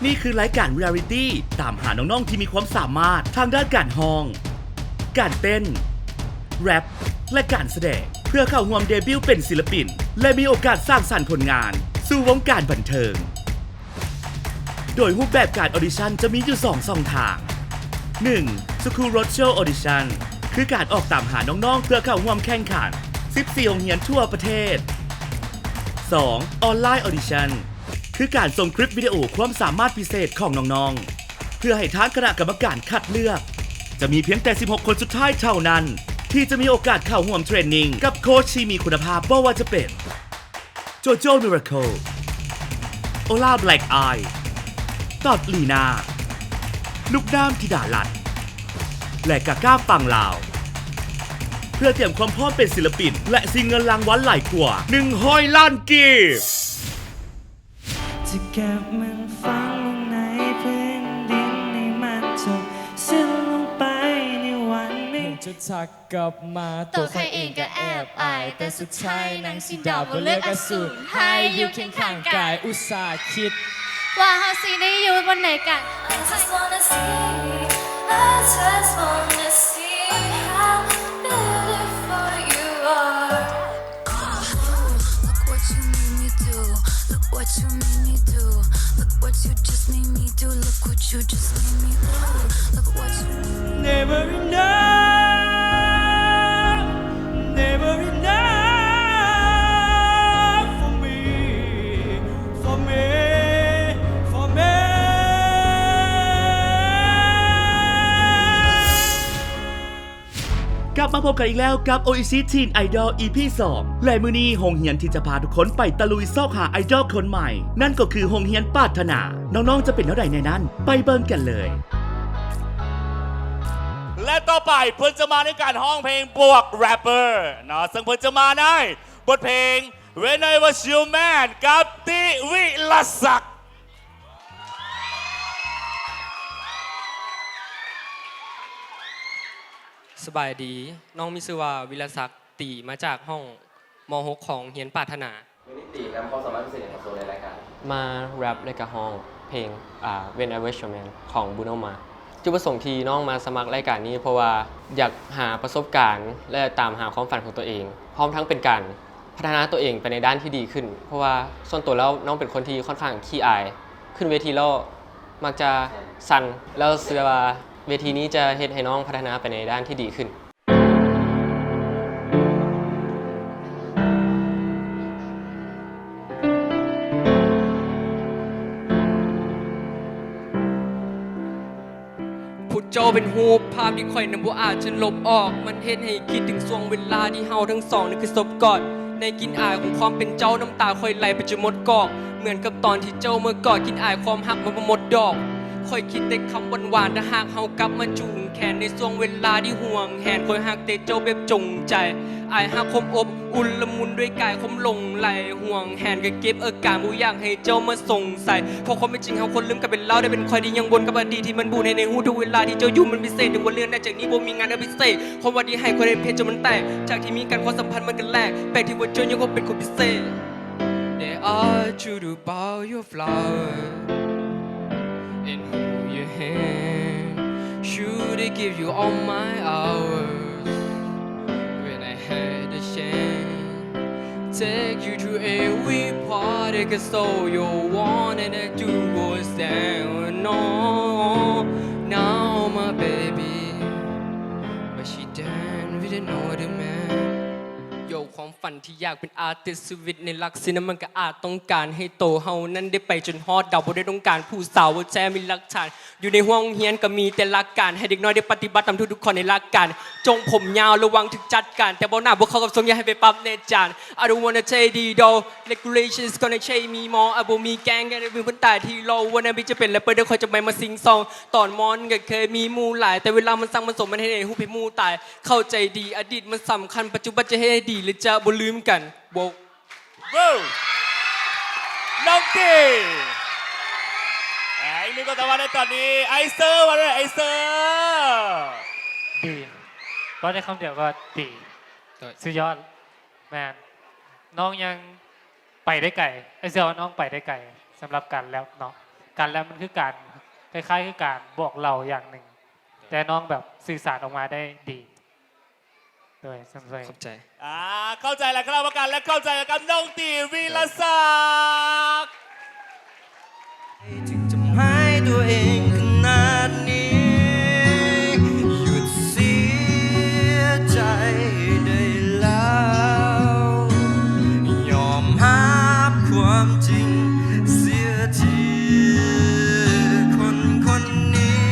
ນີ້ຄືລາຍການເຣຍລິຕີ້ ຕາມຫານ້ອງໆທີ່ມີຄວາມສາມາດທາງດ້ານການຮ້ອງ, ການເຕັ້ນ, ແຣັບ ແລະ ການສະແດງ ເພື່ອເຂົ້າຮ່ວມເດບິວເປັນສິລະປິນ ແລະ ມີໂອກາດສ້າງສັນຜົນງານສູ່ວົງການບັນເທີງ. ໂດຍຮູບແບບການອອດິຊັນຈະມີຢູ່ສອງຊ່ອງທາງ. ໜຶ່ງ School Roadshow Audition ຄືການອອກຕາມຫານ້ອງໆເພື່ອເຂົ້າຮ່ວມແຂ່ງຂັນສິບສີ່ໂຮງຮຽນທົ່ວປະເທດ. ສອງ Online Audition ຄືການສົ່ງຄລິບວິດີໂອຄວາມສາມາດພິເສດຂອງນ້ອງໆ ເພື່ອໃຫ້ທາງຄະນະກຳມະການຄັດເລືອກ. ຈະມີພຽງແຕ່ສິບຫົກຄົນສຸດທ້າຍເທົ່ານັ້ນ ທີ່ຈະມີໂອກາດເຂົ້າຮ່ວມເທຣນນິງກັບໂຄດທີ່ມີຄຸນນະພາບ ບໍ່ວ່າຈະເປັນ JoJo Miracle, Ola Black Eye, Todd Lina, ລູກນ້ຳ ທິດາລັດ ແລະ Gaga ຝັ່ງລາວ ເພື່ອຕຽມຄວາມພ້ອມເປັນສິລະປິນ ແລະ ຊິງເງິນລາງວັນຫຼາຍກວ່າໜຶ່ງຮ້ອຍລ້ານກີບ. ຈະເກັບມັນຝັງລົງໃນພື້ນດິນ ໃຫ້ມັນຈົບສິ້ນລົງໄປໃນວັນໜຶ່ງ ຈະທັກກັບມາ ໂຕຂ້ອຍເອງກໍແອບອາຍ ແຕ່ສຸດທ້າຍນາງສີດາບໍ່ເລືອກອະສູນ ໃຫ້ຢູ່ຄຽງຂ້າງກາຍ ອຸດສ່າຄິດວ່າເຮົາຊິໄດ້ຢູ່ບ່ອນໃດກັນ I just wanna see, I just wanna see how beautiful you are. Look what you made me do. Look what you made me do. Look what you just made me do. Look what you just made me do. Look what you Never enough, never enough for me, for me, for me. ກັບມາພົບກັນອີກແລ້ວກັບ Oishi Teen Idol ອີພີສອງ ແລະ ມື້ນີ້ໂຮງຮຽນທີ່ຈະພາທຸກຄົນໄປຕະລຸຍຊອກຫາໄອດອລຄົນໃໝ່ ນັ້ນກໍຄືໂຮງຮຽນປາດຖະໜາ. ນ້ອງໆຈະເປັນແນວໃດແດ່ນັ້ນ ໄປເບິ່ງກັນເລີຍ. ແລະ ຕໍ່ໄປເພິ່ນຈະມາໃນການຮ້ອງເພງບວກແຣັບເປີເນາະ ເຊິ່ງເພິ່ນຈະມາໃນບົດເພງ When I Was Your Man ກັບ ຕິ ວິລະສັກ. ສະບາຍດີ, ນ້ອງມີຊື່ວ່າ ວິລະສັກ ຕີ ມາຈາກຫ້ອງ ມໍຫົກ ຂອງໂຮງຮຽນປາດຖະໜາ. ມື້ນີ້ຕີນຳຄວາມສາມາດພິເສດຫຍັງມາໂຊໃນລາຍການ? ມາແຣັບ ແລະກະຮ້ອງເພງ ອາ When I Was Your Man ຂອງ Bruno Mars. ຈຸດປະສົງທີ່ນ້ອງມາສະໝັກລາຍການນີ້ ເພາະວ່າຢາກຫາປະສົບການ ແລະ ຕາມຫາຄວາມຝັນຂອງຕົວເອງ, ພ້ອມທັງເປັນການພັດທະນາຕົວເອງໄປໃນດ້ານທີ່ດີຂຶ້ນ, ເພາະວ່າສ່ວນຕົວແລ້ວນ້ອງເປັນຄົນທີ່ຂ້ອນຂ້າງຂີ້ອາຍ, ຂຶ້ນເວທີແລ້ວມັກຈະສັ່ນ, ແລ້ວເຊື່ອວ່າເວທີນີ້ຈະເຮັດໃຫ້ນ້ອງພັດທະນາໄປໃນດ້ານທີ່ດີຂຶ້ນ. ຜູ້ເຈົ້າເປັນຮູບພາບທີ່ຂ້ອຍນັ້ນບໍ່ອາດຈະລົບອອກ, ມັນເຮັດໃຫ້ຄິດເຖິງຊ່ວງເວລາທີ່ເຮົາທັງສອງນັ້ນເຄີຍສົບກອດ, ໃນກິ່ນອາຍຂອງຄວາມເປັນເຈົ້າ, ນ້ຳຕາຂ້ອຍໄຫຼໄປຈົນໝົດກອກ, ເໝືອນກັບຕອນທີ່ເຈົ້າເມື່ອກອດ, ກິ່ນອາຍຄວາມຮັກມັນບໍ່ໝົດດອກ. ຂ້ອຍຄິດແຕ່ຄຳຫວານໆ, ຖ້າຫາກເຮົາກັບມາຈູງແຂນໃນຊ່ວງເວລາທີ່ຫ່ວງແຫນ, ຂ້ອຍຮັກແຕ່ເຈົ້າແບບຈົງໃຈ. ອ້າຍຮັກຄວາມອົບອຸ່ນລະມຸນດ້ວຍກາຍຄວາມຫຼົງໄຫຼ, ຫ່ວງແຫນກໍເກັບອາການ, ບໍ່ຢາກໃຫ້ເຈົ້າມາສົງໄສ, ເພາະຄວາມເປັນຈິງເຮົາຄົນລືມກັນໄປແລ້ວ, ໄດ້ເປັນຂ້ອຍທີ່ຍັງວົນກັບອະດີດທີ່ມັນບູດໃຫ້ໃນຮູ້ທຸກເວລາທີ່ເຈົ້າຢູ່ມັນພິເສດ, ເຖິງວ່າເລື່ອງໜ້າຈາກນີ້ບໍ່ມີງານອະພິເສດ, ຄວາມຫວັງທີ່ໃຫ້ຂ້ອຍໄດ້ເພັດຈົນມັນແຕກ, ຈາກທີ່ມີກັນຄວາມສຳພັນມັນກໍແຫຼກ, ແປກທີ່ວ່າເຈົ້າຍັງຄົງເປັນຄົນພິເສດ. They ask you to buy your flowers and hold your hand. Should I give you all my hours when I had the chance? Take you to every party, 'cause all you want and I do was dance. No, now my baby, but she dance with another man. Yo, ຄວາມຝັນທີ່ຢາກເປັນອາຕິດ, ຊີວິດໃນລັກສະນະມັນກໍອາດຕ້ອງການໃຫ້ໂຕເຮົານັ້ນໄດ້ໄປຈົນຮອດດາວ, ບໍ່ໄດ້ຕ້ອງການຜູ້ສາວ, ບໍ່ແທ້ມີຫຼັກຖານ, ຢູ່ໃນຫ້ອງຮຽນກໍມີແຕ່ຫຼັກການ, ໃຫ້ເດັກນ້ອຍໄດ້ປະຕິບັດຕາມທຸກໆຂໍ້ໃນຫຼັກການ, ຈົ່ງຜົມຍາວລະວັງຖືກຈັດການ, ແຕ່ບໍ່ໜ້າບໍ່ເຂົ້າກັບຊົງ, ຢ່າໃຫ້ໄປປັບແນ່ຈານ. I don't wanna take these though, regulations gonna change me more, I ບໍ່ມີແກ້ງ, ແກໄດ້ເປັນຄົນຕາຍທີ່ລໍ wanna be ຈະເປັນແຣັບເປີ ແຕ່ຂ້ອຍຈະໄປມາຊິງຊອງ, ຕອນມອນກໍເຄີຍມີໝູ່ຫຼາຍ, ແຕ່ເວລາມັນສັ່ງມັນສົມ, ມັນເຮັດໃຫ້ຮູ້ຜິດໝູ່ຕາຍ. ເຂົ້າໃຈດີ, ອະດີດມັນສຳຄັນ, ປັດຈຸບັນຈະເຮັດໃຫ້ດີ ແລະ ຈະບໍ່ລືມກັນ. ໂບກ ເວີ້ ນ້ອງຕີ ອາ ອີກໜຶ່ງຄົນຕໍ່ມາໃນຕອນນີ້ ໄອເຊີ ວ່າແດ່ ໄອເຊີ. ດີ ເວົ້າໄດ້ຄຳດຽວກໍດີ. ໂດຍ ສຸດຍອດ. ແມ່ນ ນ້ອງຍັງໄປໄດ້ໄກ, ອ້າຍເຊື່ອວ່ານ້ອງໄປໄດ້ໄກສຳລັບການແຣັບເນາະ. ກັນ ແລ້ວມັນຄືການ ຄ້າຍໆຄືການບອກເລົ່າຢ່າງໜຶ່ງ ແຕ່ນ້ອງແບບສື່ສານອອກມາໄດ້ດີ. ໂດຍ ສ່ວນໃຫຍ່ ຂອບໃຈ. ອ່າ ເຂົ້າໃຈແລ້ວ ຄະນະກຳມະການ ແລະ ເຂົ້າໃຈກັບນ້ອງຕີ ວີລະສັກ. ຈຶ່ງທຳຮ້ายตัวเองขนาดนี้ หยุดเสียใจได้แล้ว ยอมรับความจริงเสียที คนคนนี้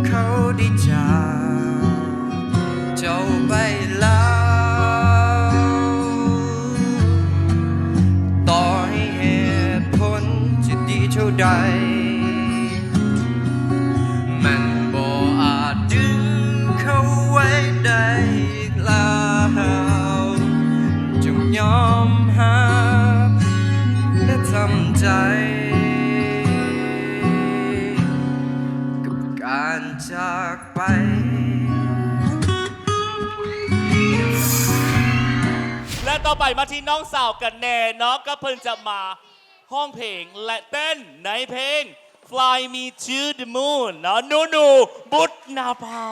เขาได้จากเจ้าไปแล้ว ต่อให้เหตุผลจะดีเท่าใด มันบ่อาจดึงเขาไว้ได้อีกแล้ว จงยอมรับและทำใจ กับการจากไป และต่อไปมาที่น้องสาวกันแน่เนาะ ก็เพิ่นจะมา ร้องเพลงและเต้นในเพลง Fly Me to the Moon เนาะ หนูๆ บุตรนภา.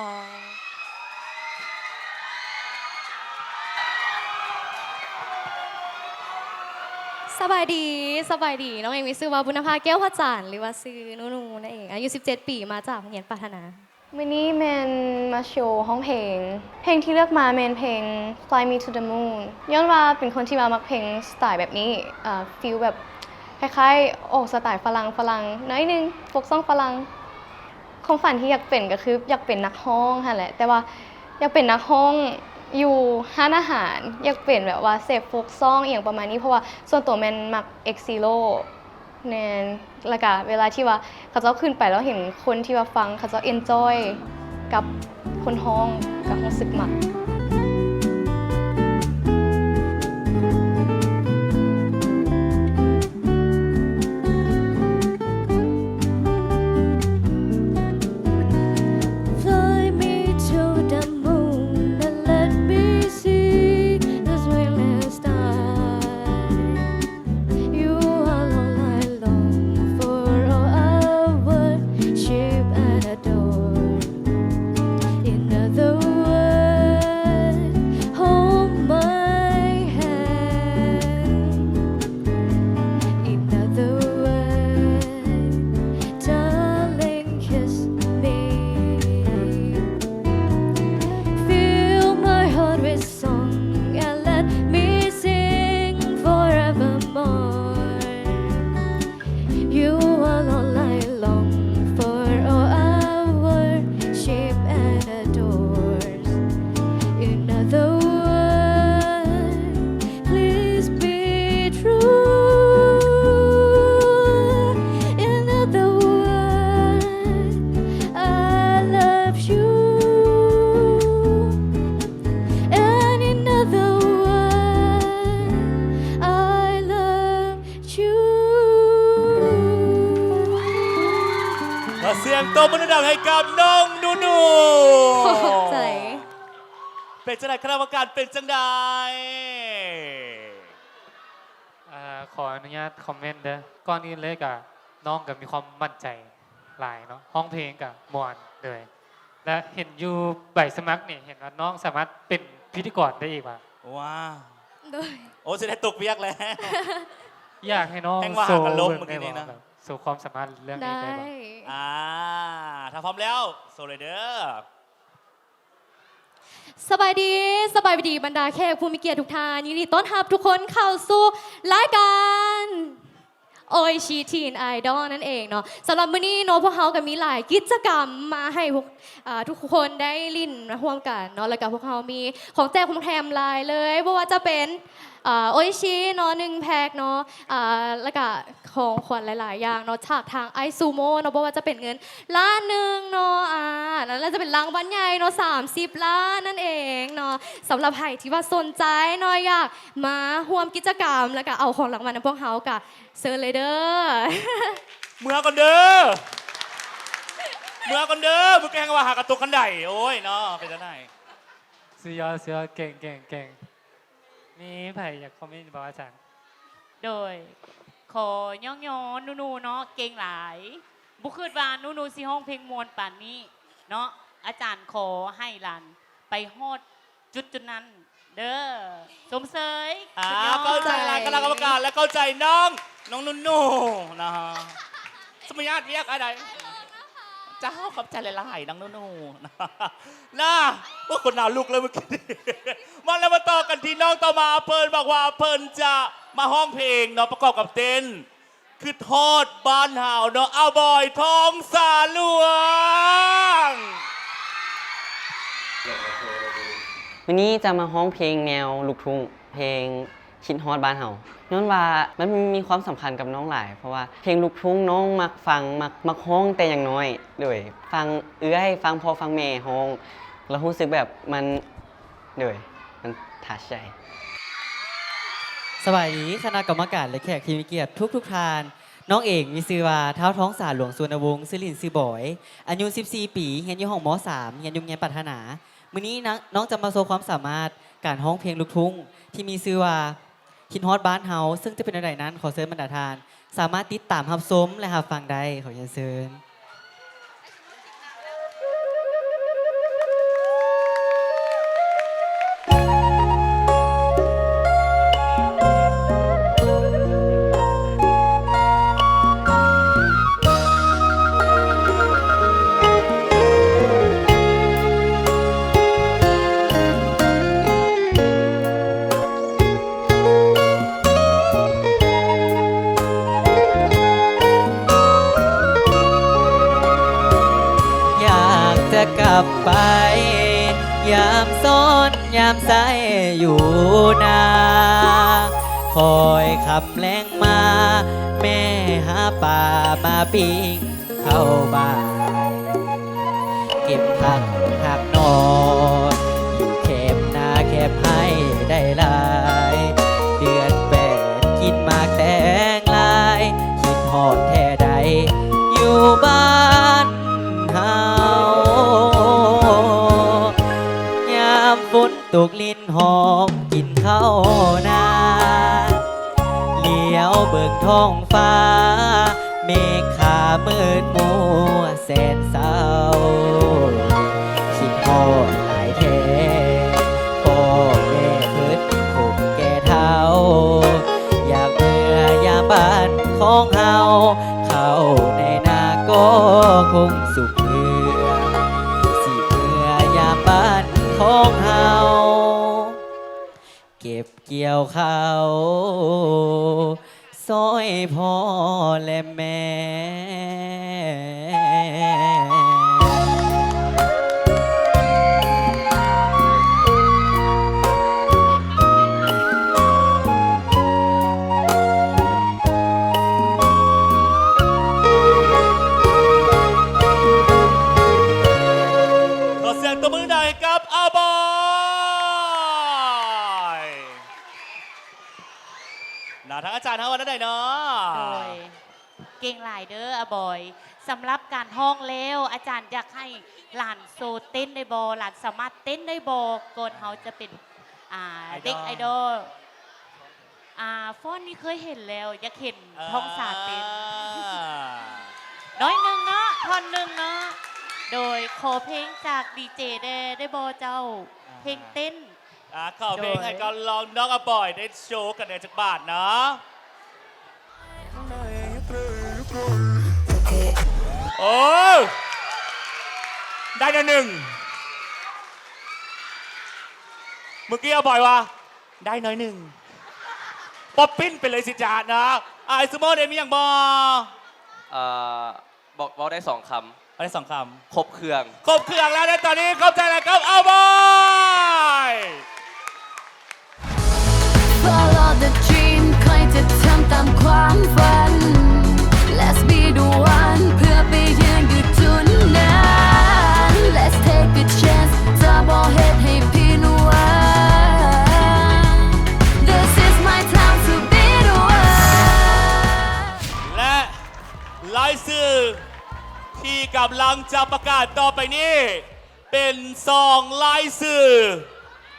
ສະບາຍດີ ສະບາຍດີ ນ້ອງເອງມີຊື່ວ່າ ບຸນນະພາ ແກ້ວພະຈັນ ຫຼືວ່າຊື່ໜູໆ ນັ້ນເອງ ອາຍຸສິບເຈັດປີ ມາຈາກໂຮງຮຽນປາຖະໜາ. ມື້ນີ້ແມ່ນມາໂຊຮ້ອງເພງ. ເພງທີ່ເລືອກມາແມ່ນເພງ Fly Me to the Moon ຍ້ອນວ່າເປັນຄົນທີ່ວ່າມັກເພງສະໄຕແບບນີ້ ເອີ ຟີລແບບຄ້າຍໆອອກສະໄຕຝຣັ່ງໆໜ້ອຍໜຶ່ງ ໂຟກຊອງຝຣັ່ງ. ຄວາມຝັນທີ່ຢາກເປັນກໍຄືຢາກເປັນນັກຮ້ອງຫັ້ນແຫຼະ ແຕ່ວ່າຢາກເປັນນັກຮ້ອງຢູ່ຮ້ານອາຫານ ຢາກເປັນແບບວ່າເຊຟໂຟກຊອງ ອີ່ຫຍັງປະມານນີ້ ເພາະວ່າສ່ວນຕົວແມ່ນມັກ X-Zero. ແມ່ນ ແລ້ວກະເວລາທີ່ວ່າເຂົາເຈົ້າຂຶ້ນໄປແລ້ວເຫັນຄົນທີ່ວ່າຟັງ ເຂົາເຈົ້າ enjoy ກັບຄົນຮ້ອງ ກະຮູ້ສຶກມັກ. Fly me to the moon and let me see the sweetness time. You are all I long for, all I worship and adore. In other words, hold my hand. In other words, darling, kiss me. Fill my heart with song and let me sing forevermore. You are all I long for, all I worship and adore. In other words, please be true. In other words, I love you. And in other words, I love you. ຂໍສຽງຕົບມືດັງໆໃຫ້ກັບນ້ອງໜູໆ. ຂອບໃຈ. ເປັນຈັ່ງໃດ ຄະນະກຳມະການ ເປັນຈັ່ງໃດ? ເອີ ຂໍອະນຸຍາດຄອມເມັນເດີ. ກ່ອນອື່ນເລີຍກະ ນ້ອງກະມີຄວາມໝັ້ນໃຈຫຼາຍເນາະ, ຮ້ອງເພງກະມ່ວນເລີຍ ແລະ ເຫັນຢູ່ໃບສະໝັກນີ້ ເຫັນວ່ານ້ອງສາມາດເປັນພິທີກອນໄດ້ອີກວ່າ. ວ້າວ. ໂດຍ. ໂອ້ ຊິໄດ້ຕົກວຽກແລ້ວ. ຢາກໃຫ້ນ້ອງໂຊເບິ່ງໄດ້ບໍ່ ແບບໂຊຄວາມສາມາດເລື່ອງນີ້ໄດ້ບໍ່? ໄດ້. ອ່າ ຖ້າພ້ອມແລ້ວ ໂຊເລີຍເດີ. ສະບາຍດີ ສະບາຍດີບັນດາແຂກຜູ້ມີກຽດທຸກທ່ານ, ຍິນດີຕ້ອນຮັບທຸກຄົນເຂົ້າສູ່ລາຍການ ໂອອິຊິ ທີນ ໄອດອລ ນັ້ນເອງເນາະ. ສຳລັບມື້ນີ້ເນາະ ພວກເຮົາກໍມີຫຼາຍກິດຈະກຳມາໃຫ້ພວກ ເອີ ທຸກຄົນໄດ້ຫຼິ້ນຮ່ວມກັນເນາະ, ແລ້ວກໍພວກເຮົາມີຂອງແຈກຂອງແຖມຫຼາຍເລີຍ, ບໍ່ວ່າຈະເປັນ ເອີ ໂອອິຊິເນາະ ໜຶ່ງແພັກເນາະ, ເອີ ແລ້ວກະຂອງຂວັນຫຼາຍໆຢ່າງເນາະ ຈາກທາງໄອຊູໂມເນາະ, ບໍ່ວ່າຈະເປັນເງິນລ້ານໜຶ່ງເນາະ, ອາ ແລ້ວຈະເປັນລາງວັນໃຫຍ່ເນາະ ສາມສິບລ້ານນັ້ນເອງເນາະ. ສຳລັບໃຜທີ່ວ່າສົນໃຈເນາະ ຢາກມາຮ່ວມກິດຈະກຳ ແລ້ວກະເອົາຂອງລາງວັນນຳພວກເຮົາ ກະເຊີນເລີຍເດີ. ເມືອກ່ອນເດີ ເມືອກ່ອນເດີ ມຶງກໍແຮ່ງວ່າຫາກະຕົກຄັນໃດ. ໂອ້ຍເນາະ ເປັນຈັ່ງໃດ? ສຸດຍອດ ສຸດຍອດ ເກັ່ງ ເກັ່ງ ເກັ່ງ. ມີໃຜຢາກຄອມເມັນບໍ່ອາຈານ? ໂດຍ. ຂໍຍ້ອງຍໍໜູໆເນາະ ເກັ່ງຫຼາຍ. ບໍ່ຄິດວ່າໜູໆຊິຮ້ອງເພງມ່ວນປານນີ້ເນາະ. ອາຈານຂໍໃຫ້ຫຼານໄປຮອດຈຸດໆນັ້ນເດີ. ຊົມເຊີຍ. ອ່າ ສຸດຍອດ. ເຂົ້າໃຈຫຼາຍຄະນະກຳມະການ ແລະ ເຂົ້າໃຈນ້ອງ ນ້ອງໜູໆນະ. ສະມະຍາດວຽກອາໃດ? ເຈົ້າ ຂອບໃຈຫຼາຍໆ ນ້ອງໜູໆນະ. ໂອ້ ຂົນໜາວລຸກເລີຍເມື່ອກີ້ນີ້. ມາ ແລ້ວມາຕໍ່ກັນທີ່ນ້ອງຕໍ່ມາ ເພິ່ນບອກວ່າເພິ່ນຈະມາຮ້ອງເພງເນາະ ປະກອບກັບເຕັ້ນ ຄິດຮອດບ້ານເຮົາເນາະ ອາບອຍ ທອງສາຫຼວງ. ມື້ນີ້ຈະມາຮ້ອງເພງແນວລູກທຸ່ງ ເພງຄິດຮອດບ້ານເຮົາ ຍ້ອນວ່າມັນມີຄວາມສຳຄັນກັບນ້ອງຫຼາຍ ເພາະວ່າເພງລູກທຸ່ງນ້ອງມັກຟັງ ມັກ ມັກຮ້ອງແຕ່ຍັງນ້ອຍ. ໂດຍ ຟັງເອື້ອຍ ຟັງພໍ່ຟັງແມ່ຮ້ອງ ແລ້ວຮູ້ສຶກແບບມັນ ໂດຍ ມັນທັດໃຈ. ສະບາຍດີຄະນະກຳມະການ ແລະ ແຂກທີ່ມີກຽດທຸກໆທ່ານ. ນ້ອງເອງມີຊື່ວ່າ ທ້າວທອງສາຫຼວງ ສຸວັນນະວົງ, ຊື່ຫຼິ້ນຊື່ບອຍ, ອາຍຸສິບສີ່ປີ, ຮຽນຢູ່ຫ້ອງ ມໍສາມ, ຮຽນຢູ່ໂຮງຮຽນປາດຖະໜາ. ມື້ນີ້ນະ ນ້ອງຈະມາໂຊຄວາມສາມາດການຮ້ອງເພງລູກທຸ່ງທີ່ມີຊື່ວ່າ ຄິດຮອດບ້ານເຮົາ ເຊິ່ງຈະເປັນແນວໃດນັ້ນ ຂໍເຊີນບັນດາທ່ານສາມາດຕິດຕາມຮັບຊົມ ແລະ ຮັບຟັງໄດ້. ຂໍຮຽນເຊີນ. ຢາກຈະກັບໄປ ຍາມສອນຍາມໃສຢູ່ນາ ຄອຍຄ່ຳແລງມາ ແມ່ຫາປາມາປີ້ງ ເຂົ້າບ້ານ ເກັບຜັກຫັກໜໍ່ ຢູ່ແຄມນາແຄມໄຮ່ໄດ້ຫຼາຍ ເດືອນແປດກິນໝາກແຕງລາຍ ຄິດຮອດແທ້ໃດຢູ່ບ້ານເຮົາ ຍາມຝົນ ຕົກລິນຫອມກິນເຂົ້ານາ ຫຼຽວເບິ່ງທ້ອງຟ້າ ເມກຂາມືດມົວແສນເສົ້າ ຄິດຮອດຫຼາຍແທ້ ພໍ່ແມ່ເພິ່ນຄົງແກ່ເຖົ້າ ຢາກເມືອຍາມບ້ານຂອງເຮົາ ເຂົ້າໃນນາກໍຄົງສຸກເຫຼືອ ຊິເມືອຍາມບ້ານຂອງເຮົາ ເກັບກ່ຽວເຂົ້າ ຊ່ອຍພໍ່ ແລະ ແມ່. ຂໍສຽງຕົບມືໜ້ອຍໃຫ້ກັບອາບອຍ. ນະ ທາງອາຈານເຮົາວ່າແນວໃດເນາະ? ໂດຍ ເກັ່ງຫຼາຍເດີອາບອຍ. ສຳລັບການຮ້ອງແລ້ວ ອາຈານຢາກໃຫ້ຫຼານໂຊເຕັ້ນໄດ້ບໍ່? ຫຼານສາມາດເຕັ້ນໄດ້ບໍ່? ກ່ອນເຮົາຈະເປັນ ອ່າ ໄອດອລ ເດັກໄອດອລ. ອ່າ ຟ້ອນນີ້ເຄີຍເຫັນແລ້ວ ຢາກເຫັນ ເອີ ທ້ອງສາເຕັ້ນ ໜ້ອຍໜຶ່ງເນາະ ທ່ອນໜຶ່ງເນາະ. ໂດຍ ຂໍເພງຈາກດີເຈແດ່ ໄດ້ບໍ່ເຈົ້າ? ອ່າ ເພງເຕັ້ນ. ອ່າ ຂໍເພງໃຫ້ກັບ ໂດຍ ລອງນ້ອງອາບອຍໄດ້ໂຊກັນແດ່ຈັກບາດເນາະ. ໂອ້ ໄດ້ໜ້ອຍໜຶ່ງ. ເມື່ອກີ້ອາບອຍວ່າ ໄດ້ໜ້ອຍໜຶ່ງ ປັອບປິ້ນໄປເລີຍຊິຈາດເນາະ. ອາຍສະໂມເດມີຫຍັງບໍ່? ເອີ ບອກ ເວົ້າໄດ້ສອງຄຳ. ເວົ້າໄດ້ສອງຄຳ. ຄົບເຄື່ອງ. ຄົບເຄື່ອງແລ້ວໃນຕອນນີ້. ຂອບໃຈຫຼາຍຄັບ ອາບອຍ. Follow the dream ຂ້ອຍຈະທຳຕາມຄວາມຝັນ. Let's be the one ເພື່ອໄປຢືນຢູ່ຈຸດນັ້ນ. Let's take a chance ຈະບໍ່ເຮັດໃຫ້ຜິດຫວັງ. This is my time to be the one. ແລະ ລາຍຊື່ທີ່ກຳລັງຈະປະກາດຕໍ່ໄປນີ້ ເປັນສອງລາຍຊື່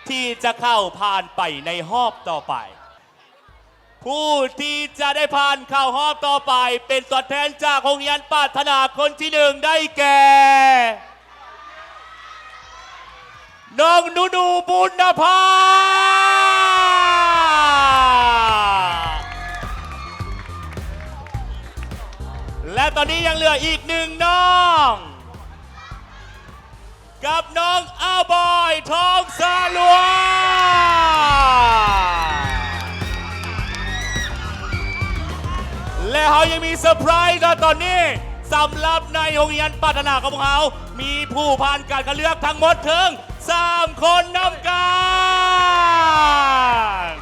ທີ່ຈະເຂົ້າຜ່ານໄປໃນຮອບຕໍ່ໄປ. ຜູ້ທີ່ຈະໄດ້ຜ່ານເຂົ້າຮອບຕໍ່ໄປ ເປັນຕົວແທນຈາກໂຮງຮຽນປາດຖະໜາຄົນທີໜຶ່ງ ໄດ້ແກ່ ນ້ອງນູນູ ບຸນນະພາ ແລະ ຕອນນີ້ຍັງເຫຼືອອີກໜຶ່ງນ້ອງ ກັບນ້ອງອາບອຍ ທອງສາຫຼວງ ແລະ ເຮົາຍັງມີເຊີໄພຣສ໌ນະຕອນນີ້ ສຳລັບໃນໂຮງຮຽນປາດຖະໜາຂອງພວກເຮົາ ມີຜູ້ຜ່ານການຄັດເລືອກທັງໝົດເຖິງສາມຄົນນຳກັນ.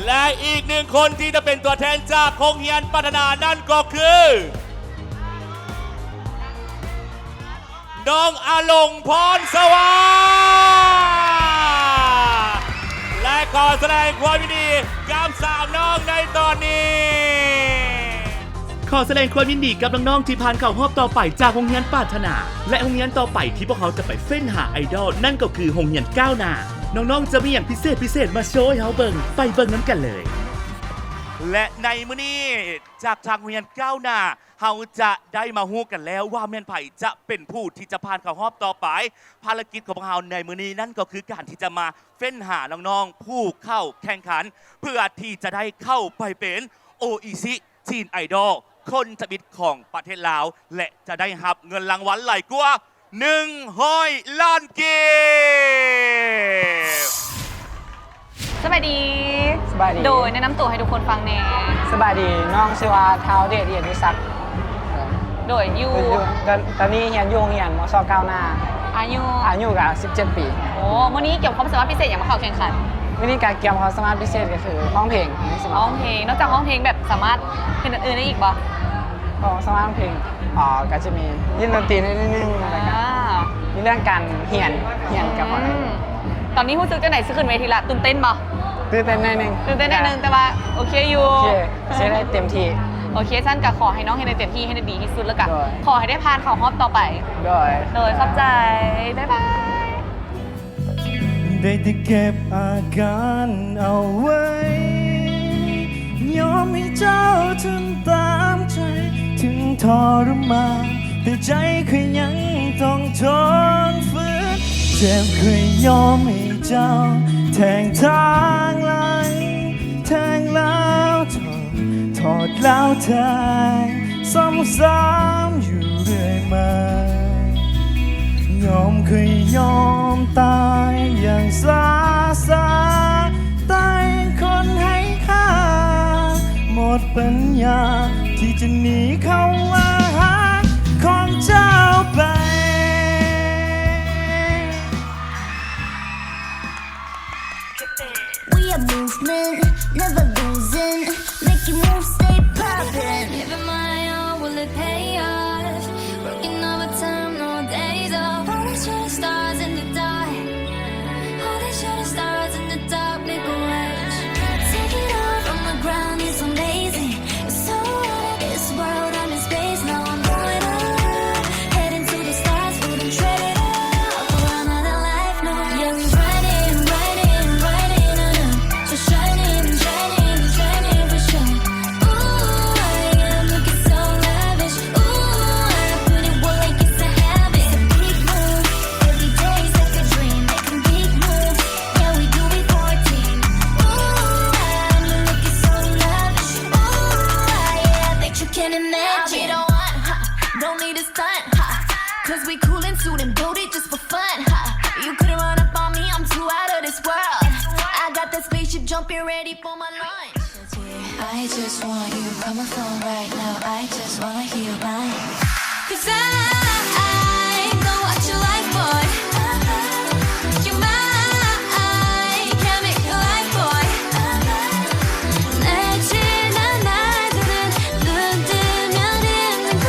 ແລະ ອີກໜຶ່ງຄົນທີ່ຈະເປັນຕົວແທນຈາກໂຮງຮຽນປາດຖະໜານັ້ນກໍຄື ນ້ອງອາຫຼົງ ພອນສະຫວ່າງ ແລະ ຂໍສະແດງຄວາມຍິນດີກັບສາມນ້ອງໃນຕອນນີ້. ຂໍສະແດງຄວາມຍິນດີກັບນ້ອງໆທີ່ຜ່ານເຂົ້າຮອບຕໍ່ໄປຈາກໂຮງຮຽນປາດຖະໜາ ແລະ ໂຮງຮຽນຕໍ່ໄປທີ່ພວກເຮົາຈະໄປເຟ້ນຫາໄອດອລ ນັ້ນກໍຄືໂຮງຮຽນກ້າວໜ້າ. ນ້ອງໆຈະມີຫຍັງພິເສດໆມາໂຊໃຫ້ເຮົາເບິ່ງ, ໄປເບິ່ງນຳກັນເລີຍ. ແລະ ໃນມື້ນີ້ ຈາກທາງໂຮງຮຽນກ້າວໜ້າ ເຮົາຈະໄດ້ມາຮູ້ກັນແລ້ວວ່າແມ່ນໃຜຈະເປັນຜູ້ທີ່ຈະຜ່ານເຂົ້າຮອບຕໍ່ໄປ. ພາລະກິດຂອງພວກເຮົາໃນມື້ນີ້ນັ້ນກໍຄືການທີ່ຈະມາເຟ້ນຫານ້ອງໆຜູ້ເຂົ້າແຂ່ງຂັນ ເພື່ອທີ່ຈະໄດ້ເຂົ້າໄປເປັນໂອອິຊິ Teen Idol ຄົນທຳອິດຂອງປະເທດລາວ ແລະ ຈະໄດ້ຮັບເງິນລາງວັນຫຼາຍກວ່າໜຶ່ງຮ້ອຍລ້ານກີບ. ສະບາຍດີ. ສະບາຍດີ. ໂດຍ ແນະນຳຕົວໃຫ້ທຸກຄົນຟັງແດ່. ສະບາຍດີ ນ້ອງຊື່ວ່າ ທ້າວ ເດດ ອຽນວິສັກ. ໂດຍ ຢູ່ ຢູ່ ຕອນ ຕອນນີ້ຮຽນຢູ່ໂຮງຮຽນ ມສ ກ້າວໜ້າ. ອາຍຸ? ອາຍຸກະສິບເຈັດປີ. ໂອ້ ມື້ນີ້ກຽມຄວາມສາມາດພິເສດຫຍັງມາເຂົ້າແຂ່ງຂັນ? ມື້ນີ້ກະກຽມຄວາມສາມາດພິເສດກະຄືຮ້ອງເພງ. ຮ້ອງເພງ. ນອກຈາກຮ້ອງເພງ ແບບສາມາດເຮັດອັນອື່ນໄດ້ອີກບໍ່? ກໍສາມາດຮ້ອງເພງ ອໍ ກໍຈະມີຫຼິ້ນດົນຕີໜ້ອຍໜຶ່ງ ແລ້ວກໍ ອ່າ ມີເລື່ອງການຮຽນ ຮຽນກັບ ອືມ ຕອນນີ້ຮູ້ສຶກຈັ່ງໃດ ຊິຂຶ້ນເວທີລະ? ຕື່ນເຕັ້ນບໍ່? ຕື່ນເຕັ້ນໜ້ອຍໜຶ່ງ. ຕື່ນເຕັ້ນໜ້ອຍໜຶ່ງ ແຕ່ວ່າໂອເຄຢູ່. ໂອເຄ ຊິເຮັດໃຫ້ເຕັມທີ່. ໂອເຄ ຊັ້ນກໍຂໍໃຫ້ນ້ອງເຮັດໃຫ້ເຕັມທີ່ ເຮັດໃຫ້ດີທີ່ສຸດ ແລ້ວກໍ ໂດຍ ຂໍໃຫ້ໄດ້ຜ່ານເຂົ້າຮອບຕໍ່ໄປ. ໂດຍ ໂດຍ ຂອບໃຈ. ບາຍບາຍ. ໄດ້ແຕ່ເກັບອາການເອົາໄວ້ ຍອມໃຫ້ເຈົ້າທຳຕາມໃຈ ເຖິງທໍລະມານ ແຕ່ໃຈຂ້ອຍຍັງຕ້ອງທົນຝືນ ເຈັບຂ້ອຍຍອມໃຫ້ເຈົ້າແທງທາງຫຼັງ ແທງແລ້ວ ທອດແລ້ວແທງ ຊ້ຳໆຢູ່ເລື້ອຍມາ ຍອມ ເຄີຍຍອມຕາຍຢ່າງຊ້າໆ ຕາຍຄົນໃຫ້ຄ່າ ໝົດປັນຍາທີ່ຈະໜີເຂົ້າມາຫາຂອງເຈົ້າໄປ. We are movement, never losing. Make you move, stay poppin'. Giving my all, will it pay off? Working overtime, no days off. All these shooting stars in the dark. All these shooting stars in the dark, make a wish. Take it off, on the ground, it's amazing. It's so out of this world, I'm in space, now I'm going up. Heading to the stars, wouldn't trade it up for another life, no. Yeah, we running, running, running, uh, so shining, shining, shining for sure. Ooh, I am looking so lavish. Ooh, I put it work, it's a habit. It's a big move. Every day is like a dream, making big moves. Yeah, we do it for a team. Ooh, I'm looking so lavish. Ooh, yeah, I bet you can imagine. I'll be the one, huh? Don't need a stunt, huh? 'Cause we coolin', suitin' booty just for fun, huh? You couldn't run up on me, I'm too out of this world. I got that spaceship jumping, ready for my launch. I just want you, call my phone right now. I just wanna hear you. 'Cause I know what you like, boy. You're my chemical life, boy. 날 지난 날들은 눈 뜨면 있는 곳.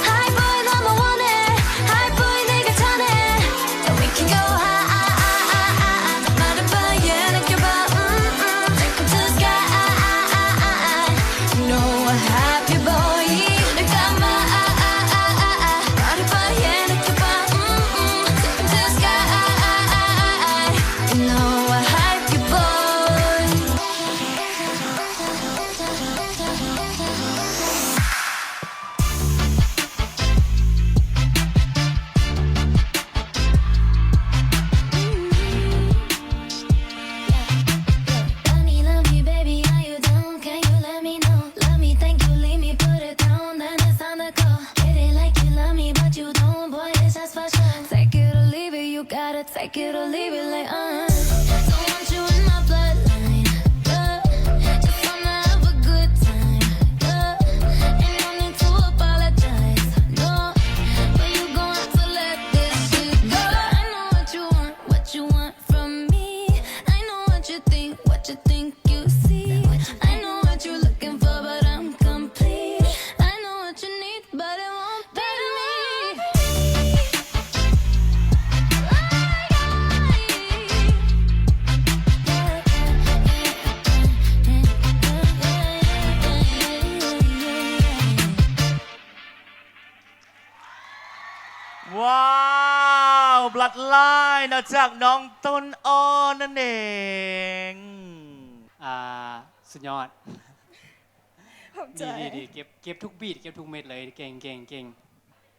High boy, 너만 원해. High boy, 내가 전해. And we can go high, high, high, high, high. 말해봐, yeah, 느껴봐, mm, mm. Take 'em to the sky. You know I have you, boy. 눈을 감아, 말해봐, yeah, 느껴봐, mm, mm. Take 'em to the sky. You know I have you, boy. Take it or leave it, like, uh. Don't want you in my bloodline, uh. Just wanna have a good time, uh. Ain't no need to apologize, no. But you gon' have to let this shit go. I know what you want, what you want from me. I know what you think, what you think you see. I know what you're looking for, but I'm complete. I know what you need, but it won't be me. ວ້າວ ບລັດລາຍນະ ຈາກນ້ອງຕົ້ນອ້ອນນັ້ນເອງ. ອ່າ ສຸດຍອດ ຂອບໃຈ ດີໆໆ ເກັບ ເກັບທຸກບີດ ເກັບທຸກເມັດເລີຍ ເກັ່ງໆ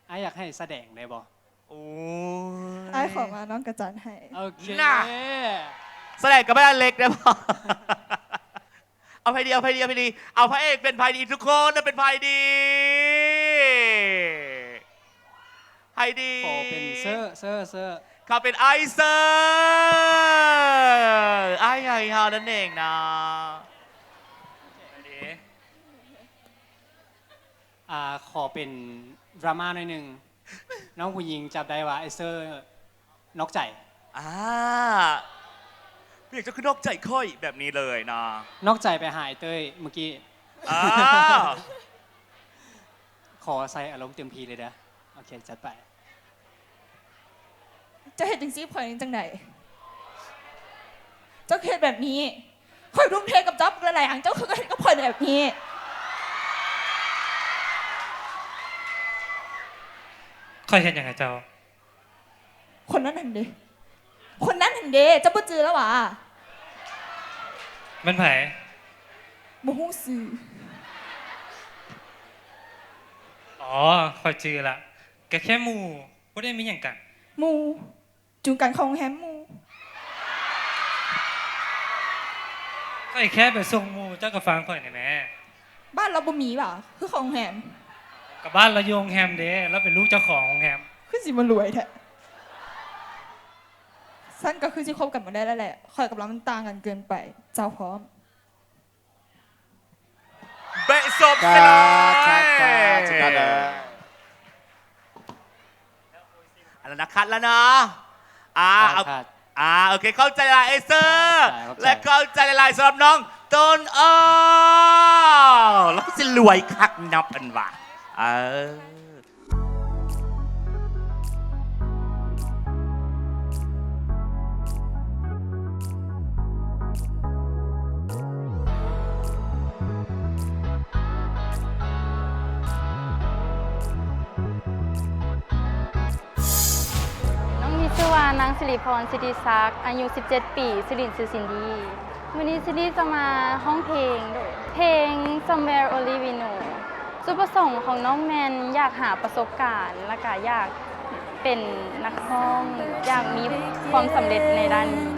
ໆ. ອ້າຍຢາກໃຫ້ສະແດງໄດ້ບໍ່? ໂອ້ຍ ອ້າຍຂໍມານ້ອງກະຈັດໃຫ້. ໂອເຄ ນະ ສະແດງກັບອ້າຍເລັກໄດ້ບໍ່? ເອົາໃຜດີ ເອົາໃຜດີ ເອົາໃຜດີ ເອົາພະເອກເປັນໃຜດີ ທຸກຄົນເປັນໃຜດີ ໃຜດີ ຂໍເປັນເຊີ ເຊີ ເຊີ ຂໍເປັນອ້າຍເຊີ ອ້າຍໃຫຍ່ເຮົານັ້ນເອງນະ. ອ່າ ຂໍເປັນດຣາມາໜ້ອຍໜຶ່ງ. ນ້ອງຜູ້ຍິງຈັບໄດ້ວ່າອ້າຍເຊີນອກໃຈ. ອ່າ ເປັນຫຍັງເຈົ້າຄືນອກໃຈຂ້ອຍແບບນີ້ເລີຍນະ? ນອກໃຈໄປຫາອ້າຍເຕີຍມື້ກີ້. ອ່າ ຂໍໃສ່ອາລົມເຕັມທີ່ເລີຍເດີ. ໂອເຄ ຈັດໄປ. ເຈົ້າເຮັດຈັ່ງຊີ້ກັບຂ້ອຍຈັ່ງໃດ? ເຈົ້າຄືເຮັດແບບນີ້? ຂ້ອຍທຸ່ມເທກັບເຈົ້າບັກຫຼາຍໆຢ່າງ ເຈົ້າຄືເຮັດກັບຂ້ອຍແບບນີ້. ຂ້ອຍເຮັດຫຍັງໃຫ້ເຈົ້າ? ຄົນນັ້ນຫັ້ນເດ ຄົນນັ້ນຫັ້ນເດ ເຈົ້າບໍ່ຈື່ລະຫວາ? ແມ່ນໃຜ? ບໍ່ຮູ້ຊື່. ອໍ ຂ້ອຍຈື່ລະ ກະແຄ່ໝູ່ ບໍ່ໄດ້ມີຫຍັງກັນ. ໝູ່? ຈູງກັນເຂົ້າໂຮງແຮມໝູ່. ຂ້ອຍແຄ່ໄປສົ່ງໝູ່ ເຈົ້າກະຟັງຂ້ອຍແດ່ແມ້. ບ້ານລາວບໍ່ມີຫວາ ຄືເຂົ້າໂຮງແຮມ? ກະບ້ານລາວຢູ່ໂຮງແຮມເດ ລາວເປັນລູກເຈົ້າຂອງໂຮງແຮມ. ຄືຊິມາລວຍແທ້. ຊັ້ນກະຄືຊິຄົບກັນບໍ່ໄດ້ແລ້ວແຫຼະ ຂ້ອຍກັບລາວມັນຕ່າງກັນເກີນໄປ. ເຈົ້າພ້ອມ? ເບະສົບເສຍເລີຍ. ອັນນັ້ນນະຄັດແລ້ວເນາະ. ອ່າ ເອົາ ອ່າ ໂອເຄ ຂອບໃຈຫຼາຍເອເຊີ ແລະ ຂອບໃຈຫຼາຍໆສຳລັບນ້ອງຕົ້ນອ້ອ. ລາວຄືຊິລວຍຄັກເນາະ ເພິ່ນວ່າ ເອີ. ນ້ອງມີຊື່ວ່າ ນາງ ສິລິພອນ ສິດທິສັກ ອາຍຸ ສິບເຈັດ ປີ ຊື່ຫຼິ້ນຊື່ຊິນດີ. ມື້ນີ້ຊິນດີຈະມາຮ້ອງເພງ ໂດຍ ເພງ Somewhere Only We Know. ຈຸດປະສົງຂອງນ້ອງແມ່ນຢາກຫາປະສົບການ ແລ້ວກະຢາກເປັນນັກຮ້ອງ ຢາກມີຄວາມສຳເລັດໃນດ້ານນີ້.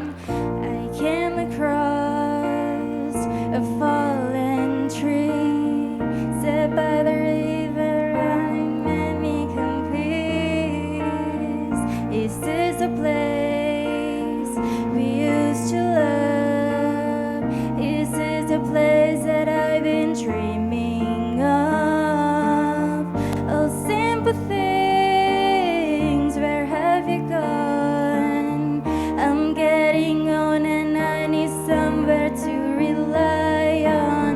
I came across a fallen tree, sat by the river and made me complete. Is this a place we used to love? Is this a place that I've been dreaming of? Oh, simple things, where have you gone? I'm getting old and I need somewhere to rely on.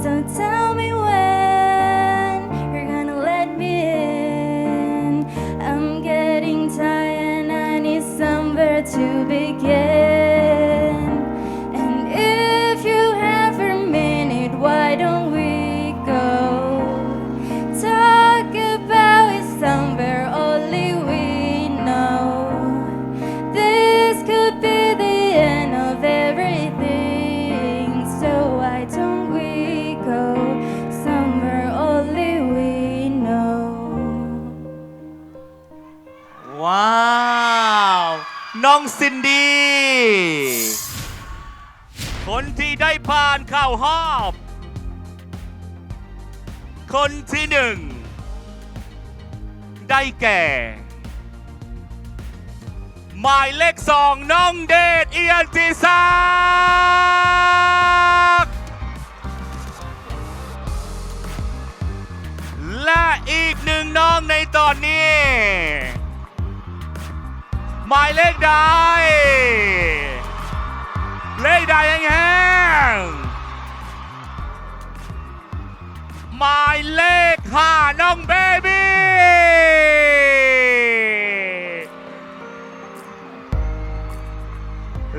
So tell me when you're gonna let me in. I'm getting tired and I need somewhere to begin. And if you have a minute, why don't we go talk about it somewhere only we know? This could be the end of everything, so why don't we go somewhere only we know? ວ້າວ ນ້ອງຊິນດີ ຄົນທີ່ໄດ້ຜ່ານເຂົ້າຮອບຄົນທີໜຶ່ງ ໄດ້ແກ່ ໝາຍເລກສອງ ນ້ອງເດດ ເອີຍນຕິສັກ ແລະ ອີກໜຶ່ງນ້ອງໃນຕອນນີ້ ໝາຍເລກໃດ? ເລກໃດແຮງໆ? ໝາຍເລກຫ້າ ນ້ອງເບບີ.